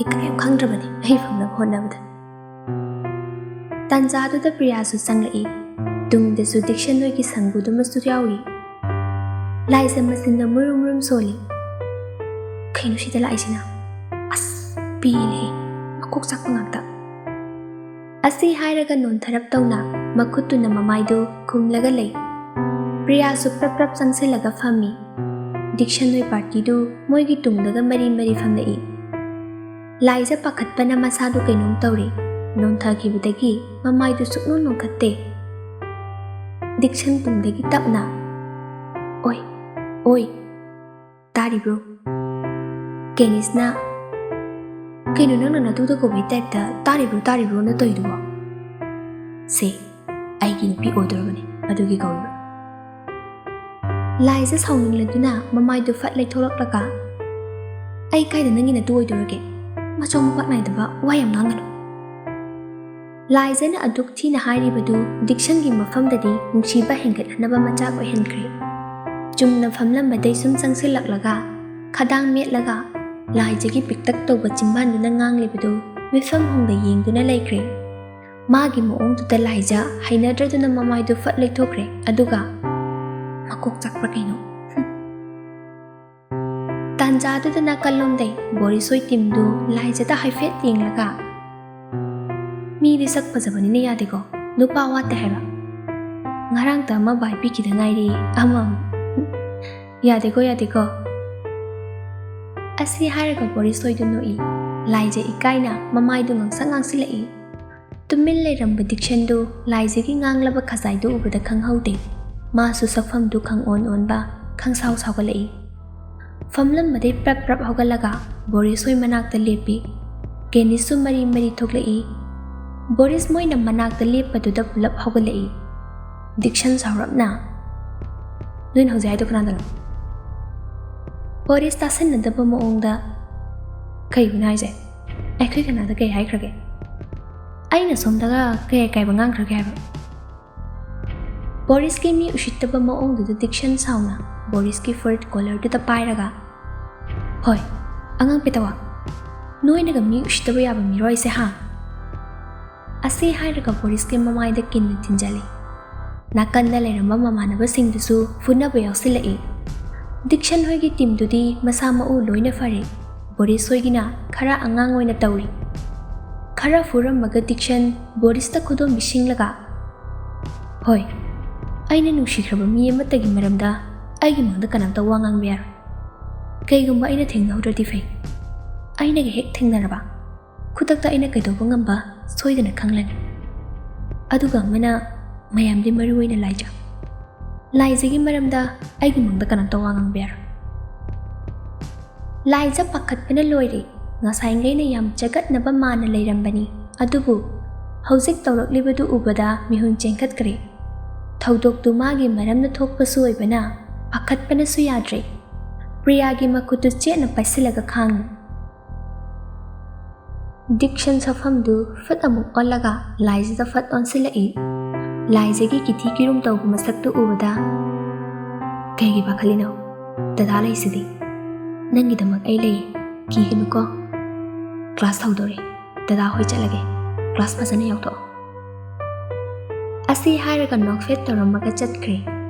"ꯏꯀꯥꯏ ꯌꯥꯝ ꯈꯪꯗ꯭ꯔꯕꯅꯤ ꯑꯩ ꯐꯪꯅꯕ ꯍꯣꯠꯅꯕꯗ꯫" ꯇꯥꯟꯖꯥꯗꯨꯗ ꯄ꯭ꯔꯤꯌꯥꯁꯨ ꯆꯪꯂꯛꯏ꯫ ꯇꯨꯡꯗꯁꯨ ꯗꯤꯛꯁꯟ ꯍꯣꯏꯒꯤ ꯁꯪꯒꯨꯗꯨꯃꯁꯨ ꯌꯥꯎꯔꯤ꯫ ꯂꯥꯏꯖ ꯃꯆꯤꯟꯗ ꯃꯨꯔꯨꯝ ꯃꯨꯔꯨꯝ ꯁꯣꯜꯂꯤ꯫ "ꯀꯩꯅꯣ ꯁꯤꯗ ꯂꯥꯛꯏꯁꯤꯅ? ꯑꯁ, ꯄꯦꯜꯂꯦ꯫ ꯃꯀꯣꯛ ꯆꯥꯛꯄ ꯉꯥꯛꯇ꯫" ꯑꯁꯤ ꯍꯥꯏꯔꯒ ꯅꯣꯟꯊꯔꯞ ꯇꯧꯅ ꯃꯈꯨꯠꯇꯨꯅ ꯃꯃꯥꯏꯗꯨ ꯈꯨꯝꯂꯒ ꯂꯩ꯫ ꯄ꯭ꯔꯤꯌꯥꯁꯨ ꯄ꯭ꯔꯞ ꯄ꯭ꯔꯞ ꯆꯪꯁꯤꯜꯂꯒ ꯐꯝꯃꯤ꯫ ꯗꯤꯛꯁꯟ ꯍꯣꯏ ꯄꯥꯔꯇꯤꯗꯨ ꯃꯣꯏꯒꯤ ꯇꯨꯡꯗꯒ ꯃꯔꯤ ꯃꯔꯤ ꯐꯝꯂꯛꯏ꯫ ꯂꯥꯏꯖ ꯄꯥꯈꯠꯄꯅ ꯃꯁꯥꯗꯨ ꯀꯩꯅꯣꯝ ꯇꯧꯔꯦ꯫ ꯅꯣꯟꯊꯈꯤꯕꯗꯒꯤ ꯃꯃꯥꯏꯗꯨ ꯁꯨꯛꯅꯣꯟ ꯅꯣꯟꯈꯠꯇꯦ꯫ ꯗꯤꯛꯁꯟ ꯇꯨꯡꯗꯒꯤ ꯇꯞꯅ, "ꯑꯣꯏ, ꯑꯣꯏ, ꯇꯥꯔꯤꯕ꯭ꯔꯣ?" ꯀꯦꯅꯤꯁꯅ, "ꯀꯩꯅꯣ ꯅꯪꯅ ꯅꯇꯨꯗ ꯀꯧꯕꯒꯤ ꯇꯥꯏꯞꯇ 'ꯇꯥꯔꯤꯕ꯭ꯔꯣ, ꯇꯥꯔꯤꯕ꯭ꯔꯣ'ꯅ ꯇꯧꯔꯤꯗꯨꯕꯣ? ꯁꯦ, ꯑꯩꯒꯤ ꯅꯨꯄꯤ ꯑꯣꯏꯗꯣꯔꯕꯅꯤ, ꯑꯗꯨꯒꯤ ꯀꯧꯔꯤꯕ꯫" ꯂꯥꯏꯖ ꯁꯥꯎꯅꯤꯡꯂꯗꯨꯅ ꯃꯃꯥꯏꯗꯨ ꯐꯠ ꯂꯩꯊꯣꯔꯛꯂꯒ, "ꯑꯩ ꯀꯥꯏꯗ ꯅꯪꯒꯤ ꯅꯇꯨ ꯑꯣꯏꯗꯣꯔꯒꯦ? ꯃꯆꯧ ꯃꯄꯥꯛ ꯅꯥꯏꯗꯕ ꯋꯥ ꯌꯥꯝ ꯉꯥꯡꯒꯅꯨ꯫" ꯂꯥꯏꯖꯅ ꯑꯗꯨꯛ ꯊꯤꯅ ꯍꯥꯏꯔꯤꯕꯗꯨ ꯗꯤꯛꯁꯟꯒꯤ ꯃꯐꯝꯗꯗꯤ ꯅꯨꯡꯁꯤꯕ ꯍꯦꯟꯒꯠꯍꯟꯅꯕ ꯃꯆꯥꯛ ꯑꯣꯏꯍꯟꯈ꯭ꯔꯦ꯫ ꯆꯨꯝꯅ ꯐꯝꯂꯝꯕꯗꯩ ꯁꯨꯝ ꯆꯪꯁꯤꯜꯂꯛꯂꯒ, ꯈꯗꯥꯡ ꯃꯦꯠꯂꯒ, ꯂꯥꯏꯖꯒꯤ ꯄꯤꯛꯇꯛ ꯇꯧꯕ ꯆꯤꯝꯕꯥꯟꯗꯨꯅ ꯉꯥꯡꯂꯤꯕꯗꯨ ꯃꯤꯐꯝ ꯍꯣꯡꯗ ꯌꯦꯡꯗꯨꯅ ꯂꯩꯈ꯭ꯔꯦ꯫ ꯃꯥꯒꯤ ꯃꯑꯣꯡꯗꯨꯗ ꯂꯥꯏꯖ ꯍꯩꯅꯗ꯭ꯔꯗꯨꯅ ꯃꯃꯥꯏꯗꯨ ꯐꯠ ꯂꯩꯊꯣꯛꯈ꯭ꯔꯦ, ꯑꯗꯨꯒ, "ꯃꯀꯣꯛ ꯆꯥꯛꯄ꯭ꯔꯥ ꯀꯩꯅꯣ?" ꯍꯨꯝ꯫ ꯇꯥꯟꯖꯥꯗꯨꯗ ꯅꯥꯀꯜꯂꯣꯝꯗꯩ ꯕꯣꯔꯤꯁ ꯍꯣꯏ ꯇꯤꯝꯗꯨ ꯂꯥꯏꯖꯗ ꯍꯥꯏꯐꯦꯠ ꯌꯦꯡꯂꯒ, "ꯃꯤꯗꯤ ꯁꯛ ꯐꯖꯕꯅꯤꯅ ꯌꯥꯗꯦꯀꯣ, ꯅꯨꯄꯥ ꯋꯥꯠꯇꯦ ꯍꯥꯏꯕ꯫ ꯉꯔꯥꯡꯇ ꯑꯃ ꯕꯥꯏ ꯄꯤꯈꯤꯗ ꯉꯥꯏꯔꯤ, ꯑꯃ ꯑꯃ꯫ ꯌꯥꯗꯦꯀꯣ, ꯌꯥꯗꯦꯀꯣ, ꯑꯁꯤ ꯍꯥꯏꯔꯒ ꯕꯣꯔꯤꯁ ꯍꯣꯏꯗꯨ ꯅꯣꯛꯏ꯫ ꯂꯥꯏꯖ ꯏꯀꯥꯏꯅ ꯃꯃꯥꯏꯗꯨ ꯉꯥꯡꯁꯛ ꯉꯥꯡꯁꯤꯜꯂꯛꯏ꯫ ꯇꯨꯃꯤꯟ ꯂꯩꯔꯝꯕ ꯗꯤꯛꯁꯟꯗꯨ ꯂꯥꯏꯖꯒꯤ ꯉꯥꯡꯂꯕ ꯈꯖꯥꯏꯗꯨ ꯎꯕꯗ ꯈꯪꯍꯧꯗꯦ꯫ ꯃꯥꯁꯨ ꯁꯛꯐꯝꯗꯨ ꯈꯪꯑꯣꯟ ꯑꯣꯟꯕ, ꯈꯪꯁꯥꯎ ꯁꯥꯎꯒꯠꯂꯛꯏ꯫ ꯐꯝꯂꯝꯕꯗꯩ ꯄ꯭ꯔꯞ ꯄ꯭ꯔꯞ ꯍꯧꯒꯠꯂꯒ ꯕꯣꯔꯤꯁ ꯍꯣꯏ ꯃꯅꯥꯛꯇ ꯂꯦꯞꯄꯤ꯫ ꯀꯦꯅꯤꯁꯁꯨ ꯃꯔꯤ ꯃꯔꯤ ꯊꯣꯛꯂꯛꯏ꯫ ꯕꯣꯔꯤꯁ ꯃꯣꯏꯅ ꯃꯅꯥꯛꯇ ꯂꯦꯞꯄꯗꯨꯗ ꯄꯨꯂꯞ ꯍꯧꯒꯠꯂꯛꯏ꯫ ꯗꯤꯛꯁꯟ ꯁꯥꯎꯔꯞꯅ, "ꯅꯣꯏꯅ ꯍꯧꯖꯤꯛ ꯍꯥꯏꯗꯣ ꯀꯅꯥꯗꯅꯣ?" ꯕꯣꯔꯤꯁ ꯇꯥꯁꯟꯅꯗꯕ ꯃꯑꯣꯡꯗ, "ꯀꯩꯕꯨꯅꯣ ꯍꯥꯏꯁꯦ? ꯑꯩꯈꯣꯏ ꯀꯅꯥꯗ ꯀꯩ ꯍꯥꯏꯈ꯭ꯔꯒꯦ? ꯑꯩꯅ ꯁꯣꯝꯗꯒ ꯀꯩ ꯑꯀꯥꯏꯕ ꯉꯥꯡꯈ꯭ꯔꯒꯦ ꯍꯥꯏꯕ?" ꯕꯣꯔꯤꯁꯀꯤ ꯃꯤ ꯎꯁꯤꯠꯇꯕ ꯃꯑꯣꯡꯗꯨꯗ ꯗꯤꯛꯁꯟ ꯁꯥꯎꯅ ꯕꯣꯔꯤꯁꯀꯤ ꯐꯨꯔꯤꯠ ꯀꯣꯂꯔꯗꯨꯗ ꯄꯥꯏꯔꯒ, "ꯍꯣꯏ, ꯑꯉꯥꯡ ꯄꯦꯇꯋꯥ, ꯅꯣꯏꯅꯒ ꯃꯤ ꯎꯁꯤꯠꯇꯕ ꯌꯥꯕ ꯃꯤꯔꯣ ꯑꯩꯁꯦ, ꯍꯥ?" ꯑꯁꯤ ꯍꯥꯏꯔꯒ ꯕꯣꯔꯤꯁꯀꯤ ꯃꯃꯥꯏꯗ ꯀꯤꯟꯅ ꯊꯤꯟꯖꯜꯂꯤ꯫ ꯅꯥꯀꯟꯗ ꯂꯩꯔꯝꯕ ꯃꯃꯥꯟꯅꯕꯁꯤꯡꯗꯨꯁꯨ ꯐꯨꯅꯕ ꯌꯥꯎꯁꯤꯜꯂꯛꯏ꯫ ꯗꯤꯛꯁꯟ ꯍꯣꯏꯒꯤ ꯇꯤꯝꯗꯨꯗꯤ ꯃꯁꯥ ꯃꯎ ꯂꯣꯏꯅ ꯐꯔꯦ꯫ ꯕꯣꯔꯤꯁ ꯍꯣꯏꯒꯤꯅ ꯈꯔ ꯑꯉꯥꯡ ꯑꯣꯏꯅ ꯇꯧꯔꯤ꯫ ꯈꯔ ꯐꯨꯔꯝꯃꯒ ꯗꯤꯛꯁꯟ ꯕꯣꯔꯤꯁꯇ ꯈꯨꯗꯣꯝ ꯄꯤꯁꯤꯡꯂꯒ, "ꯍꯣꯏ, ꯑꯩꯅ ꯅꯨꯡꯁꯤꯈ꯭ꯔꯕ ꯃꯤ ꯑꯃꯠꯇꯒꯤ ꯃꯔꯝꯗ ꯑꯩꯒꯤ ꯃꯥꯡꯗ ꯀꯅꯥꯝꯇ ꯋꯥ ꯉꯥꯡꯕ ꯌꯥꯔꯣꯏ꯫ ꯀꯩꯒꯨꯝꯕ ꯑꯩꯅ ꯊꯦꯡꯅꯍꯧꯗ꯭ꯔꯗꯤ ꯐꯩ꯫ ꯑꯩꯅꯒ ꯍꯦꯛ ꯊꯦꯡꯅꯔꯕ, ꯈꯨꯗꯛꯇ ꯑꯩꯅ ꯀꯩꯗꯧꯕ ꯉꯝꯕ ꯁꯣꯏꯗꯅ ꯈꯪꯂꯅꯤ꯫ ꯑꯗꯨꯒ ꯑꯃꯅ, ꯃꯌꯥꯝꯗꯤ ꯃꯔꯨ ꯑꯣꯏꯅ ꯂꯥꯏꯖ꯫ ꯂꯥꯏꯖꯒꯤ ꯃꯔꯝꯗ ꯑꯩꯒꯤ ꯃꯥꯡꯗ ꯀꯅꯥꯝꯇ ꯋꯥ ꯉꯥꯡꯕ ꯌꯥꯔꯣꯏ꯫" ꯂꯥꯏꯖ ꯄꯥꯈꯠꯄꯅ ꯂꯣꯏꯔꯦ꯫ ꯉꯁꯥꯏꯉꯩꯅ ꯌꯥꯝ ꯆꯒꯠꯅꯕ ꯃꯥꯅ ꯂꯩꯔꯝꯕꯅꯤ, ꯑꯗꯨꯕꯨ ꯍꯧꯖꯤꯛ ꯇꯧꯔꯛꯂꯤꯕꯗꯨ ꯎꯕꯗ ꯃꯤꯍꯨꯟ ꯆꯦꯟꯈꯠꯈ꯭ꯔꯦ꯫ ꯊꯧꯗꯣꯛꯇꯨ ꯃꯥꯒꯤ ꯃꯔꯝꯅ ꯊꯣꯛꯄꯁꯨ ꯑꯣꯏꯕꯅ ꯄꯥꯈꯠꯄꯅꯁꯨ ꯌꯥꯗ꯭ꯔꯦ꯫ ꯄ꯭ꯔꯤꯌꯥꯒꯤ ꯃꯈꯨꯠꯇꯨ ꯆꯦꯠꯅ ꯄꯥꯏꯁꯤꯜꯂꯒ ꯈꯥꯡꯉꯤ꯫ ꯗꯤꯛꯁꯟ ꯁꯛꯐꯝꯗꯨ ꯐꯠ ꯑꯃꯨꯛ ꯑꯣꯜꯂꯒ ꯂꯥꯏꯖꯗ ꯐꯠ ꯑꯣꯟꯁꯤꯜꯂꯛꯏ꯫ ꯂꯥꯏꯖꯒꯤ ꯀꯤꯊꯤ ꯀꯤꯔꯨꯝ ꯇꯧꯕ ꯃꯁꯛꯇꯨ ꯎꯕꯗ, "ꯀꯩꯒꯤ ꯄꯥꯈꯠꯂꯤꯅꯣ? ꯗꯗꯥ ꯂꯩꯁꯤꯗꯤ꯫ ꯅꯪꯒꯤꯗꯃꯛ ꯑꯩ ꯂꯩꯌꯦ꯫ ꯀꯤꯒꯅꯨꯀꯣ꯫ ꯀ꯭ꯂꯥꯁ ꯍꯧꯗꯣꯔꯦ꯫ ꯗꯗꯥ ꯍꯣꯏ ꯆꯠꯂꯒꯦ꯫ ꯀ꯭ꯂꯥꯁ ꯐꯖꯅ ꯌꯥꯎꯊꯣꯛꯑꯣ꯫" ꯑꯁꯤ ꯍꯥꯏꯔꯒ ꯅꯣꯛꯐꯦꯠ ꯇꯧꯔꯝꯃꯒ ꯆꯠꯈ꯭ꯔꯦ꯫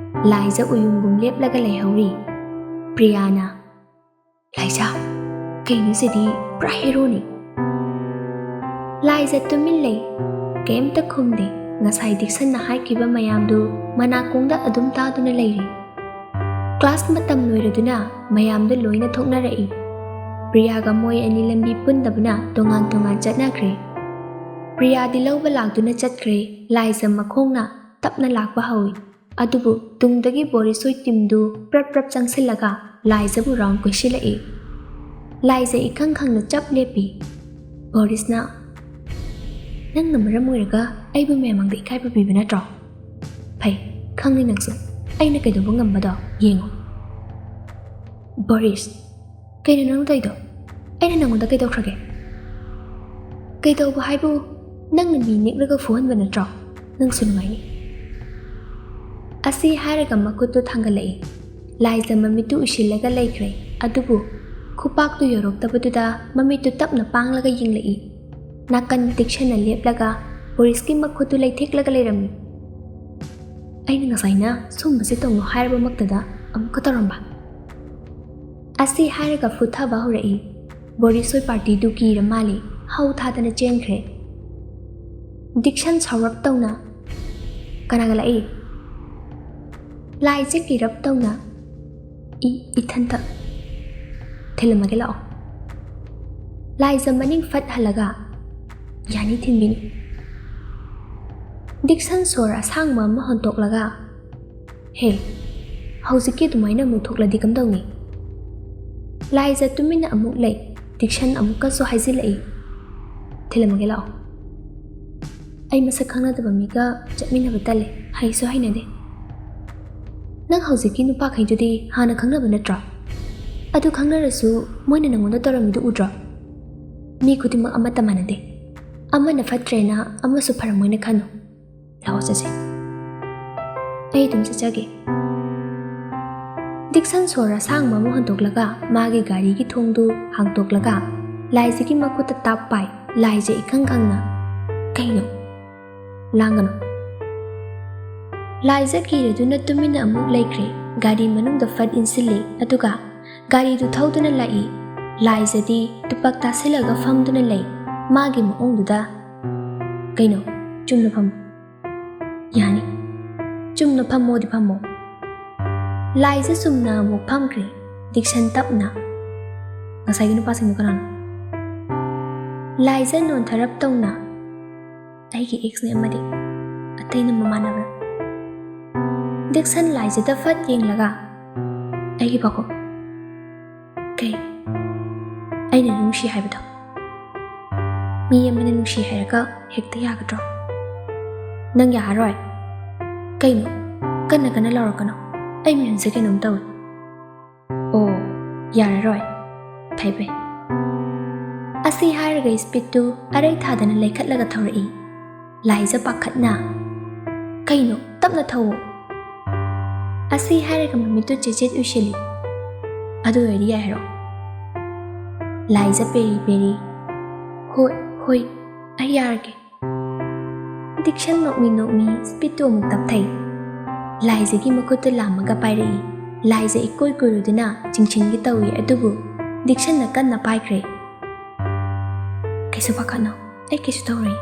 ꯂꯥꯏꯖ ꯎꯌꯨꯡꯒꯨꯝ ꯂꯦꯞꯂꯒ ꯂꯩꯍꯧꯔꯤ꯫ ꯄ꯭ꯔꯤꯌꯥꯅ, "ꯂꯥꯏꯖ, ꯀꯩꯅꯣ ꯁꯤꯗꯤ ꯄꯨꯔꯥ ꯍꯦꯔꯣꯅꯤ꯫" ꯂꯥꯏꯖ ꯇꯨꯃꯤꯟ ꯂꯩ, ꯀꯩꯝꯇ ꯈꯨꯝꯗꯦ꯫ ꯉꯁꯥꯏ ꯗꯤꯛꯁꯟꯅ ꯍꯥꯏꯈꯤꯕ ꯃꯌꯥꯝꯗꯨ ꯃꯅꯥꯀꯣꯡꯗ ꯑꯗꯨꯝ ꯇꯥꯗꯨꯅ ꯂꯩꯔꯤ꯫ ꯀ꯭ꯂꯥꯁ ꯃꯇꯝ ꯂꯣꯏꯔꯗꯨꯅ ꯃꯌꯥꯝꯗꯨ ꯂꯣꯏꯅ ꯊꯣꯛꯅꯔꯛꯏ꯫ ꯄ꯭ꯔꯤꯌꯥꯒ ꯃꯣꯏ ꯑꯅꯤ ꯂꯝꯕꯤ ꯄꯨꯟꯗꯕꯅ ꯇꯣꯉꯥꯟ ꯇꯣꯉꯥꯟ ꯆꯠꯅꯈ꯭ꯔꯦ꯫ ꯄ꯭ꯔꯤꯌꯥꯗꯤ ꯂꯧꯕ ꯂꯥꯛꯇꯨꯅ ꯆꯠꯈ꯭ꯔꯦ꯫ ꯂꯥꯏꯖ ꯃꯈꯣꯡꯅ ꯇꯞꯅ ꯂꯥꯛꯄ ꯍꯧꯏ꯫ ꯑꯗꯨꯕꯨ ꯇꯨꯡꯗꯒꯤ ꯕꯣꯔꯤꯁ ꯍꯣꯏ ꯇꯤꯝꯗꯨ ꯄ꯭ꯔꯞ ꯄ꯭ꯔꯞ ꯆꯪꯁꯤꯜꯂꯒ ꯂꯥꯏꯖꯕꯨ ꯔꯥꯎꯟ ꯀꯣꯏꯁꯤꯜꯂꯛꯏ꯫ ꯂꯥꯏꯖ ꯏꯈꯪ ꯈꯪꯅ ꯆꯞ ꯂꯦꯞꯄꯤ꯫ ꯕꯣꯔꯤꯁꯅ, "ꯅꯪꯅ ꯃꯔꯝ ꯑꯣꯏꯔꯒ ꯑꯩꯕꯨ ꯃꯌꯥꯝ ꯃꯥꯡꯗ ꯏꯀꯥꯏꯕ ꯄꯤꯕ ꯅꯠꯇ꯭ꯔꯣ? ꯐꯩ, ꯈꯪꯂꯦ ꯅꯪꯁꯨ꯫ ꯑꯩꯅ ꯀꯩꯗꯧꯕ ꯉꯝꯕꯗꯣ ꯌꯦꯡꯉꯣ꯫" ꯕꯣꯔꯤꯁ, "ꯀꯩꯅꯣ ꯅꯪ ꯇꯧꯔꯤꯗꯣ? ꯑꯩꯅ ꯅꯪꯉꯣꯟꯗ ꯀꯩꯗꯧꯈ꯭ꯔꯒꯦ?" "ꯀꯩꯗꯧꯕ ꯍꯥꯏꯕꯨ, ꯅꯪꯅ ꯃꯤ ꯅꯤꯛꯂꯒ ꯐꯨꯍꯟꯕ ꯅꯠꯇ꯭ꯔꯣ? ꯅꯪꯁꯨ ꯅꯨꯡꯉꯥꯏꯅꯤ꯫" ꯑꯁꯤ ꯍꯥꯏꯔꯒ ꯃꯈꯨꯠꯇꯨ ꯊꯥꯡꯒꯠꯂꯛꯏ꯫ ꯂꯥꯏꯖ ꯃꯃꯤꯠꯇꯨ ꯎꯏꯁꯤꯜꯂꯒ ꯂꯩꯈ꯭ꯔꯦ꯫ ꯑꯗꯨꯕꯨ ꯈꯨꯄꯥꯛꯇꯨ ꯌꯧꯔꯛꯇꯕꯗꯨꯗ ꯃꯃꯤꯠꯇꯨ ꯇꯞꯅ ꯄꯥꯡꯂꯒ ꯌꯦꯡꯂꯛꯏ꯫ ꯅꯥꯀꯟ ꯇꯤꯛꯁꯟꯅ ꯂꯦꯞꯂꯒ ꯕꯣꯔꯤꯁꯀꯤ ꯃꯈꯨꯠꯇꯨ ꯂꯩꯊꯦꯛꯂꯒ ꯂꯩꯔꯝꯃꯤ꯫ "ꯑꯩꯅ ꯉꯁꯥꯏꯅ ꯁꯨꯝꯕꯁꯦ ꯇꯧꯅꯨ ꯍꯥꯏꯔꯕꯃꯛꯇꯗ ꯑꯃꯨꯛꯀ ꯇꯧꯔꯝꯕ꯫" ꯑꯁꯤ ꯍꯥꯏꯔꯒ ꯐꯨꯊꯕ ꯍꯧꯔꯛꯏ꯫ ꯕꯣꯔꯤꯁ ꯍꯣꯏ ꯄꯥꯔꯇꯤꯗꯨ ꯀꯤꯔ ꯃꯥꯜꯂꯦ, ꯍꯧ ꯊꯥꯗꯅ ꯆꯦꯟꯈ꯭ꯔꯦ꯫ ꯗꯤꯛꯁꯟ ꯁꯥꯎꯔꯞ ꯇꯧꯅ, "ꯀꯅꯥꯒ ꯂꯥꯛꯏ?" ꯂꯥꯏꯖ ꯀꯤꯔꯞ ꯇꯧꯅ, "ꯏ-, ꯏꯊꯟꯇ ꯊꯤꯜꯂꯝꯃꯒꯦ ꯂꯥꯛꯑꯣ꯫" ꯂꯥꯏꯖ ꯃꯅꯤꯡ ꯐꯠ ꯍꯜꯂꯒ, "ꯌꯥꯅꯤ, ꯊꯤꯟꯕꯤꯅꯤ꯫" ꯗꯤꯛꯁꯟ ꯁꯣꯔ ꯑꯁꯥꯡꯕ ꯑꯃ ꯍꯣꯟꯇꯣꯛꯂꯒ, "ꯍꯦ, ꯍꯧꯖꯤꯛꯀꯤ ꯑꯗꯨꯃꯥꯏꯅ ꯑꯃꯨꯛ ꯊꯣꯛꯂꯗꯤ ꯀꯝꯗꯧꯅꯤ?" ꯂꯥꯏꯖ ꯇꯨꯃꯤꯟꯅ ꯑꯃꯨꯛ ꯂꯩ꯫ ꯗꯤꯛꯁꯟ ꯑꯃꯨꯛꯀꯁꯨ ꯍꯥꯏꯖꯤꯜꯂꯛꯏ, "ꯊꯤꯜꯂꯝꯃꯒꯦ ꯂꯥꯛꯑꯣ꯫" "ꯑꯩ ꯃꯁꯛ ꯈꯪꯅꯗꯕ ꯃꯤꯒ ꯆꯠꯃꯤꯟꯅꯕ ꯇꯜꯂꯦ, ꯍꯩꯁꯨ ꯍꯩꯅꯗꯦ꯫" "ꯅꯪ ꯍꯧꯖꯤꯛꯀꯤ ꯅꯨꯄꯥꯈꯩꯗꯨꯗꯤ ꯍꯥꯟꯅ ꯈꯪꯅꯕ ꯅꯠꯇ꯭ꯔꯣ? ꯑꯗꯨ ꯈꯪꯅꯔꯁꯨ ꯃꯣꯏꯅ ꯅꯪꯉꯣꯟꯗ ꯇꯧꯔꯝꯃꯤꯗꯨ ꯎꯗ꯭ꯔꯣ? ꯃꯤ ꯈꯨꯗꯤꯡꯃꯛ ꯑꯃꯠꯇ ꯃꯥꯟꯅꯗꯦ꯫ ꯑꯃꯅ ꯐꯠꯇ꯭ꯔꯦꯅ ꯑꯃꯁꯨ ꯐꯔꯝꯃꯣꯏꯅ ꯈꯟꯅꯨ꯫ ꯂꯥꯛꯑꯣ ꯆꯠꯁꯦ꯫" "ꯑꯩ ꯑꯗꯨꯝ ꯆꯠꯆꯒꯦ꯫" ꯗꯤꯛꯁꯟ ꯁꯣꯔ ꯑꯁꯥꯡꯕ ꯑꯃ ꯍꯣꯟꯗꯣꯛꯂꯒ ꯃꯥꯒꯤ ꯒꯥꯔꯤꯒꯤ ꯊꯣꯡꯗꯨ ꯍꯥꯡꯗꯣꯛꯂꯒ ꯂꯥꯏꯖꯒꯤ ꯃꯈꯨꯠꯇ ꯇꯥꯞ ꯄꯥꯏ꯫ ꯂꯥꯏꯖ ꯏꯈꯪ ꯈꯪꯅ, "ꯀꯩꯅꯣ? ꯂꯥꯡꯒꯅꯨ꯫" ꯂꯥꯏꯖ ꯀꯤꯔꯗꯨꯅ ꯇꯨꯃꯤꯟꯅ ꯑꯃꯨꯛ ꯂꯩꯈ꯭ꯔꯦ꯫ ꯒꯥꯔꯤ ꯃꯅꯨꯡꯗ ꯐꯠ ꯏꯟꯁꯤꯜꯂꯤ, ꯑꯗꯨꯒ ꯒꯥꯔꯤꯗꯨ ꯊꯧꯗꯨꯅ ꯂꯥꯛꯏ꯫ ꯂꯥꯏꯖꯗꯤ ꯇꯨꯄꯥꯛ ꯇꯥꯁꯤꯜꯂꯒ ꯐꯝꯗꯨꯅ ꯂꯩ꯫ ꯃꯥꯒꯤ ꯃꯑꯣꯡꯗꯨꯗ, "ꯀꯩꯅꯣ, ꯆꯨꯝꯅ ꯐꯝꯃꯨ꯫" "ꯌꯥꯅꯤ꯫ ꯆꯨꯝꯅ ꯐꯝꯃꯣꯗꯤ ꯐꯝꯃꯣ꯫" ꯂꯥꯏꯖ ꯆꯨꯝꯅ ꯑꯃꯨꯛ ꯐꯝꯈ꯭ꯔꯦ꯫ ꯗꯤꯛꯁꯟ ꯇꯞꯅ, ꯉꯁꯥꯏꯒꯤ ꯅꯨꯄꯥꯁꯤꯡꯗꯣ ꯀꯅꯥꯅꯣ? ꯂꯥꯏꯖ ꯅꯣꯟꯊꯔꯞ ꯇꯧꯅ, "ꯑꯩꯒꯤ ꯑꯦꯛꯁꯅꯦ ꯑꯃꯗꯤ꯫ ꯑꯇꯩꯅ ꯃꯃꯥꯟꯅꯕ꯭ꯔꯥ?" ꯗꯤꯛꯁꯟ ꯂꯥꯏꯖꯗ ꯐꯠ ꯌꯦꯡꯂꯒ, "ꯑꯩꯒꯤ ꯄꯥꯈꯣ꯫ ꯀꯩ? ꯑꯩꯅ ꯅꯨꯡꯁꯤ ꯍꯥꯏꯕꯗꯣ꯫ ꯃꯤ ꯑꯃꯅ ꯅꯨꯡꯁꯤ ꯍꯥꯏꯔꯒ ꯍꯦꯛꯇ ꯌꯥꯒꯗ꯭ꯔꯣ? ꯅꯪ ꯌꯥꯔꯔꯣꯏ? ꯀꯩꯅꯣ? ꯀꯟꯅ ꯀꯟꯅ ꯂꯥꯎꯔꯛꯀꯅꯣ꯫ ꯑꯩ ꯃꯤꯍꯨꯟꯁꯦ ꯀꯩꯅꯣꯝ ꯇꯧꯏ꯫ ꯑꯣ, ꯌꯥꯔꯔꯣꯏ꯫ ꯐꯩ ꯐꯩ꯫" ꯑꯁꯤ ꯍꯥꯏꯔꯒ ꯁ꯭ꯄꯤꯠꯇꯨ ꯑꯔꯩ ꯊꯥꯗꯅ ꯂꯩꯈꯠꯂꯒ ꯊꯧꯔꯛꯏ꯫ ꯂꯥꯏꯖ ꯄꯥꯈꯠꯅ, "ꯀꯩꯅꯣ? ꯇꯞꯅ ꯊꯧꯋꯣ꯫" ꯑꯁꯤ ꯍꯥꯏꯔꯒ ꯃꯃꯤꯠꯇꯨ ꯆꯦꯆꯦꯠ ꯎꯏꯁꯤꯜꯂꯤ꯫ "ꯑꯗꯨ ꯑꯣꯏꯔꯗꯤ ꯌꯥꯏ ꯍꯥꯏꯔꯣ?" ꯂꯥꯏꯖ ꯄꯦꯔꯤ ꯄꯦꯔꯤ, "ꯍꯣꯏ, ꯍꯣꯏ, ꯑꯩ ꯌꯥꯔꯒꯦ꯫" ꯗꯤꯛꯁꯟ ꯅꯣꯛꯃꯤ ꯅꯣꯛꯃꯤ ꯁ꯭ꯄꯤꯠꯇꯨ ꯑꯃꯨꯛ ꯇꯞꯊꯩ꯫ ꯂꯥꯏꯖꯒꯤ ꯃꯈꯨꯠꯇꯨ ꯂꯥꯝꯃꯒ ꯄꯥꯏꯔꯛꯏ꯫ ꯂꯥꯏꯖ ꯏꯀꯣꯏ ꯀꯣꯏꯔꯨꯗꯨꯅ ꯆꯤꯡꯁꯤꯟꯒꯦ ꯇꯧꯏ, ꯑꯗꯨꯕꯨ ꯗꯤꯛꯁꯟꯅ ꯀꯟꯅ ꯄꯥꯏꯈ꯭ꯔꯦ꯫ "ꯀꯩꯁꯨ ꯄꯥꯈꯠꯅꯣ, ꯑꯩ ꯀꯩꯁꯨ ꯇꯧꯔꯣꯏ꯫"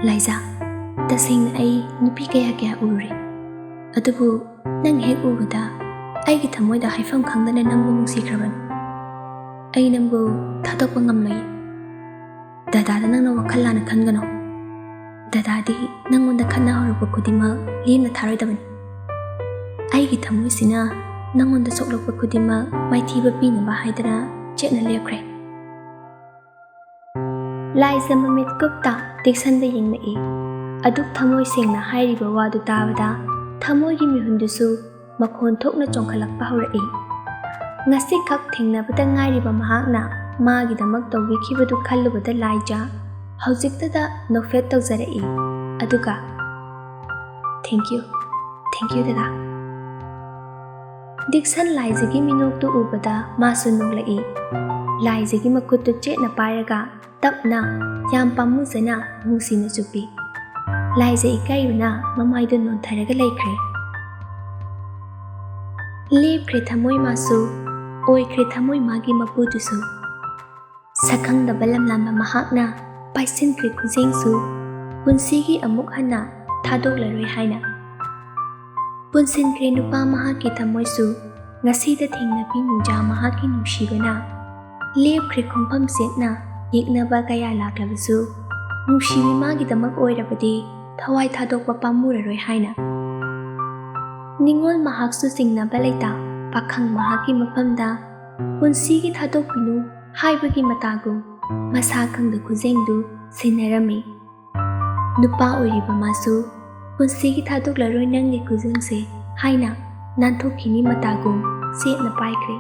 "ꯂꯥꯏꯖꯥ, ꯇꯁꯦꯡꯅ ꯑꯩ ꯅꯨꯄꯤ ꯀꯌꯥ ꯀꯌꯥ ꯎꯔꯨꯔꯦ, ꯑꯗꯨꯕꯨ ꯅꯪ ꯍꯦꯛ ꯎꯕꯗ ꯑꯩꯒꯤ ꯊꯃꯣꯏꯗ ꯍꯥꯏꯐꯝ ꯈꯪꯗꯅ ꯅꯪꯕꯨ ꯅꯨꯡꯁꯤꯈ꯭ꯔꯕꯅꯤ꯫ ꯑꯩ ꯅꯪꯕꯨ ꯊꯥꯗꯣꯛꯄ ꯉꯝꯂꯣꯏ꯫ ꯗꯗꯥꯗ ꯅꯪꯅ ꯋꯥꯈꯜ ꯂꯥꯟꯅ ꯈꯟꯒꯅꯨ꯫ ꯗꯗꯥꯗꯤ ꯅꯪꯉꯣꯟꯗ ꯈꯠꯅ ꯍꯧꯔꯛꯄ ꯈꯨꯗꯤꯡꯃꯛ ꯂꯦꯝꯅ ꯊꯥꯔꯣꯏꯗꯕꯅꯤ꯫ ꯑꯩꯒꯤ ꯊꯃꯣꯏꯁꯤꯅ ꯅꯪꯉꯣꯟꯗ ꯁꯣꯛꯂꯛꯄ ꯈꯨꯗꯤꯡꯃꯛ ꯃꯥꯏꯊꯤꯕ ꯄꯤꯅꯕ ꯍꯥꯏꯗꯅ ꯆꯦꯠꯅ ꯂꯦꯞꯈ꯭ꯔꯦ꯫" ꯂꯥꯏꯖ ꯃꯃꯤꯠ ꯀꯨꯞꯇ ꯗꯤꯛꯁꯟꯗ ꯌꯦꯡꯂꯛꯏ꯫ ꯑꯗꯨꯛ ꯊꯃꯣꯏ ꯁꯦꯡꯅ ꯍꯥꯏꯔꯤꯕ ꯋꯥꯗꯨ ꯇꯥꯕꯗ ꯊꯃꯣꯏꯒꯤ ꯃꯤꯍꯨꯟꯗꯨꯁꯨ ꯃꯈꯣꯟ ꯊꯣꯛꯅ ꯆꯣꯡꯈꯠꯂꯛꯄ ꯍꯧꯔꯛꯏ꯫ ꯉꯁꯤꯈꯛ ꯊꯦꯡꯅꯕꯗ ꯉꯥꯏꯔꯤꯕ ꯃꯍꯥꯛꯅ ꯃꯥꯒꯤꯗꯃꯛ ꯇꯧꯕꯤꯈꯤꯕꯗꯨ ꯈꯜꯂꯨꯕꯗ ꯂꯥꯏꯖ ꯍꯧꯖꯤꯛꯇꯗ ꯅꯣꯛꯐꯦꯠ ꯇꯧꯖꯔꯛꯏ꯫ ꯑꯗꯨꯒ, "Thank you, thank you, ꯗꯗꯥ꯫" ꯗꯤꯛꯁꯟ ꯂꯥꯏꯖꯒꯤ ꯃꯤꯅꯣꯛꯇꯨ ꯎꯕꯗ ꯃꯥꯁꯨ ꯅꯣꯛꯂꯛꯏ꯫ ꯂꯥꯏꯖꯒꯤ ꯃꯈꯨꯠꯇꯨ ꯆꯦꯠꯅ ꯄꯥꯏꯔꯒ ꯇꯞꯅ, ꯌꯥꯝ ꯄꯥꯝꯃꯨꯖꯅ, ꯅꯨꯡꯁꯤꯅ ꯆꯨꯞꯄꯤ꯫ ꯂꯥꯏꯖ ꯏꯀꯥꯏꯕꯅ ꯃꯃꯥꯏꯗꯨ ꯅꯣꯟꯊꯔꯒ ꯂꯩꯈ꯭ꯔꯦ꯫ ꯂꯦꯞꯈ꯭ꯔꯦ ꯊꯃꯣꯏ ꯃꯥꯁꯨ, ꯑꯣꯏꯈ꯭ꯔꯦ ꯊꯃꯣꯏ ꯃꯥꯒꯤ ꯃꯄꯨꯗꯨꯁꯨ꯫ ꯁꯛꯈꯪꯗꯕ ꯂꯝꯂꯥꯟꯕ ꯃꯍꯥꯛꯅ ꯄꯥꯏꯁꯤꯟꯈ꯭ꯔꯦ ꯈꯨꯖꯦꯡꯁꯨ, ꯄꯨꯟꯁꯤꯒꯤ ꯑꯃꯨꯛ ꯍꯟꯅ ꯊꯥꯗꯣꯛꯂꯔꯣꯏ ꯍꯥꯏꯅ꯫ ꯄꯨꯟꯁꯤꯟꯈ꯭ꯔꯦ ꯅꯨꯄꯥ ꯃꯍꯥꯛꯀꯤ ꯊꯃꯣꯏꯁꯨ, ꯉꯁꯤꯗ ꯊꯦꯡꯅꯕꯤ ꯅꯨꯡꯖꯥ ꯃꯍꯥꯛꯀꯤ ꯅꯨꯡꯁꯤꯕꯅ ꯂꯦꯞꯈ꯭ꯔꯦ ꯈꯣꯡꯐꯝ ꯆꯦꯠꯅ꯫ ꯌꯦꯛꯅꯕ ꯀꯌꯥ ꯂꯥꯛꯂꯕꯁꯨ ꯅꯨꯡꯁꯤꯕꯤ ꯃꯥꯒꯤꯗꯃꯛ ꯑꯣꯏꯔꯕꯗꯤ ꯊꯋꯥꯏ ꯊꯥꯗꯣꯛꯄ ꯄꯥꯝꯃꯨꯔꯔꯣꯏ ꯍꯥꯏꯅ꯫ ꯅꯤꯉꯣꯜ ꯃꯍꯥꯛꯁꯨ ꯆꯤꯡꯅꯕ ꯂꯩꯇ ꯄꯥꯈꯪ ꯃꯍꯥꯛꯀꯤ ꯃꯐꯝꯗ ꯄꯨꯟꯁꯤꯒꯤ ꯊꯥꯗꯣꯛꯄꯤꯅꯨ ꯍꯥꯏꯕꯒꯤ ꯃꯇꯥꯒꯨꯝ ꯃꯁꯥ ꯈꯪꯗ ꯈꯨꯖꯦꯡꯗꯨ ꯁꯤꯟꯅꯔꯝꯃꯤ꯫ ꯅꯨꯄꯥ ꯑꯣꯏꯔꯤꯕ ꯃꯥꯁꯨ ꯄꯨꯟꯁꯤꯒꯤ ꯊꯥꯗꯣꯛꯂꯔꯣꯏ ꯅꯪꯒꯤ ꯈꯨꯖꯦꯡꯁꯦ ꯍꯥꯏꯅ ꯅꯥꯟꯊꯣꯛꯈꯤꯅꯤ ꯃꯇꯥꯒꯨꯝ ꯆꯦꯠꯅ ꯄꯥꯏꯈ꯭ꯔꯦ꯫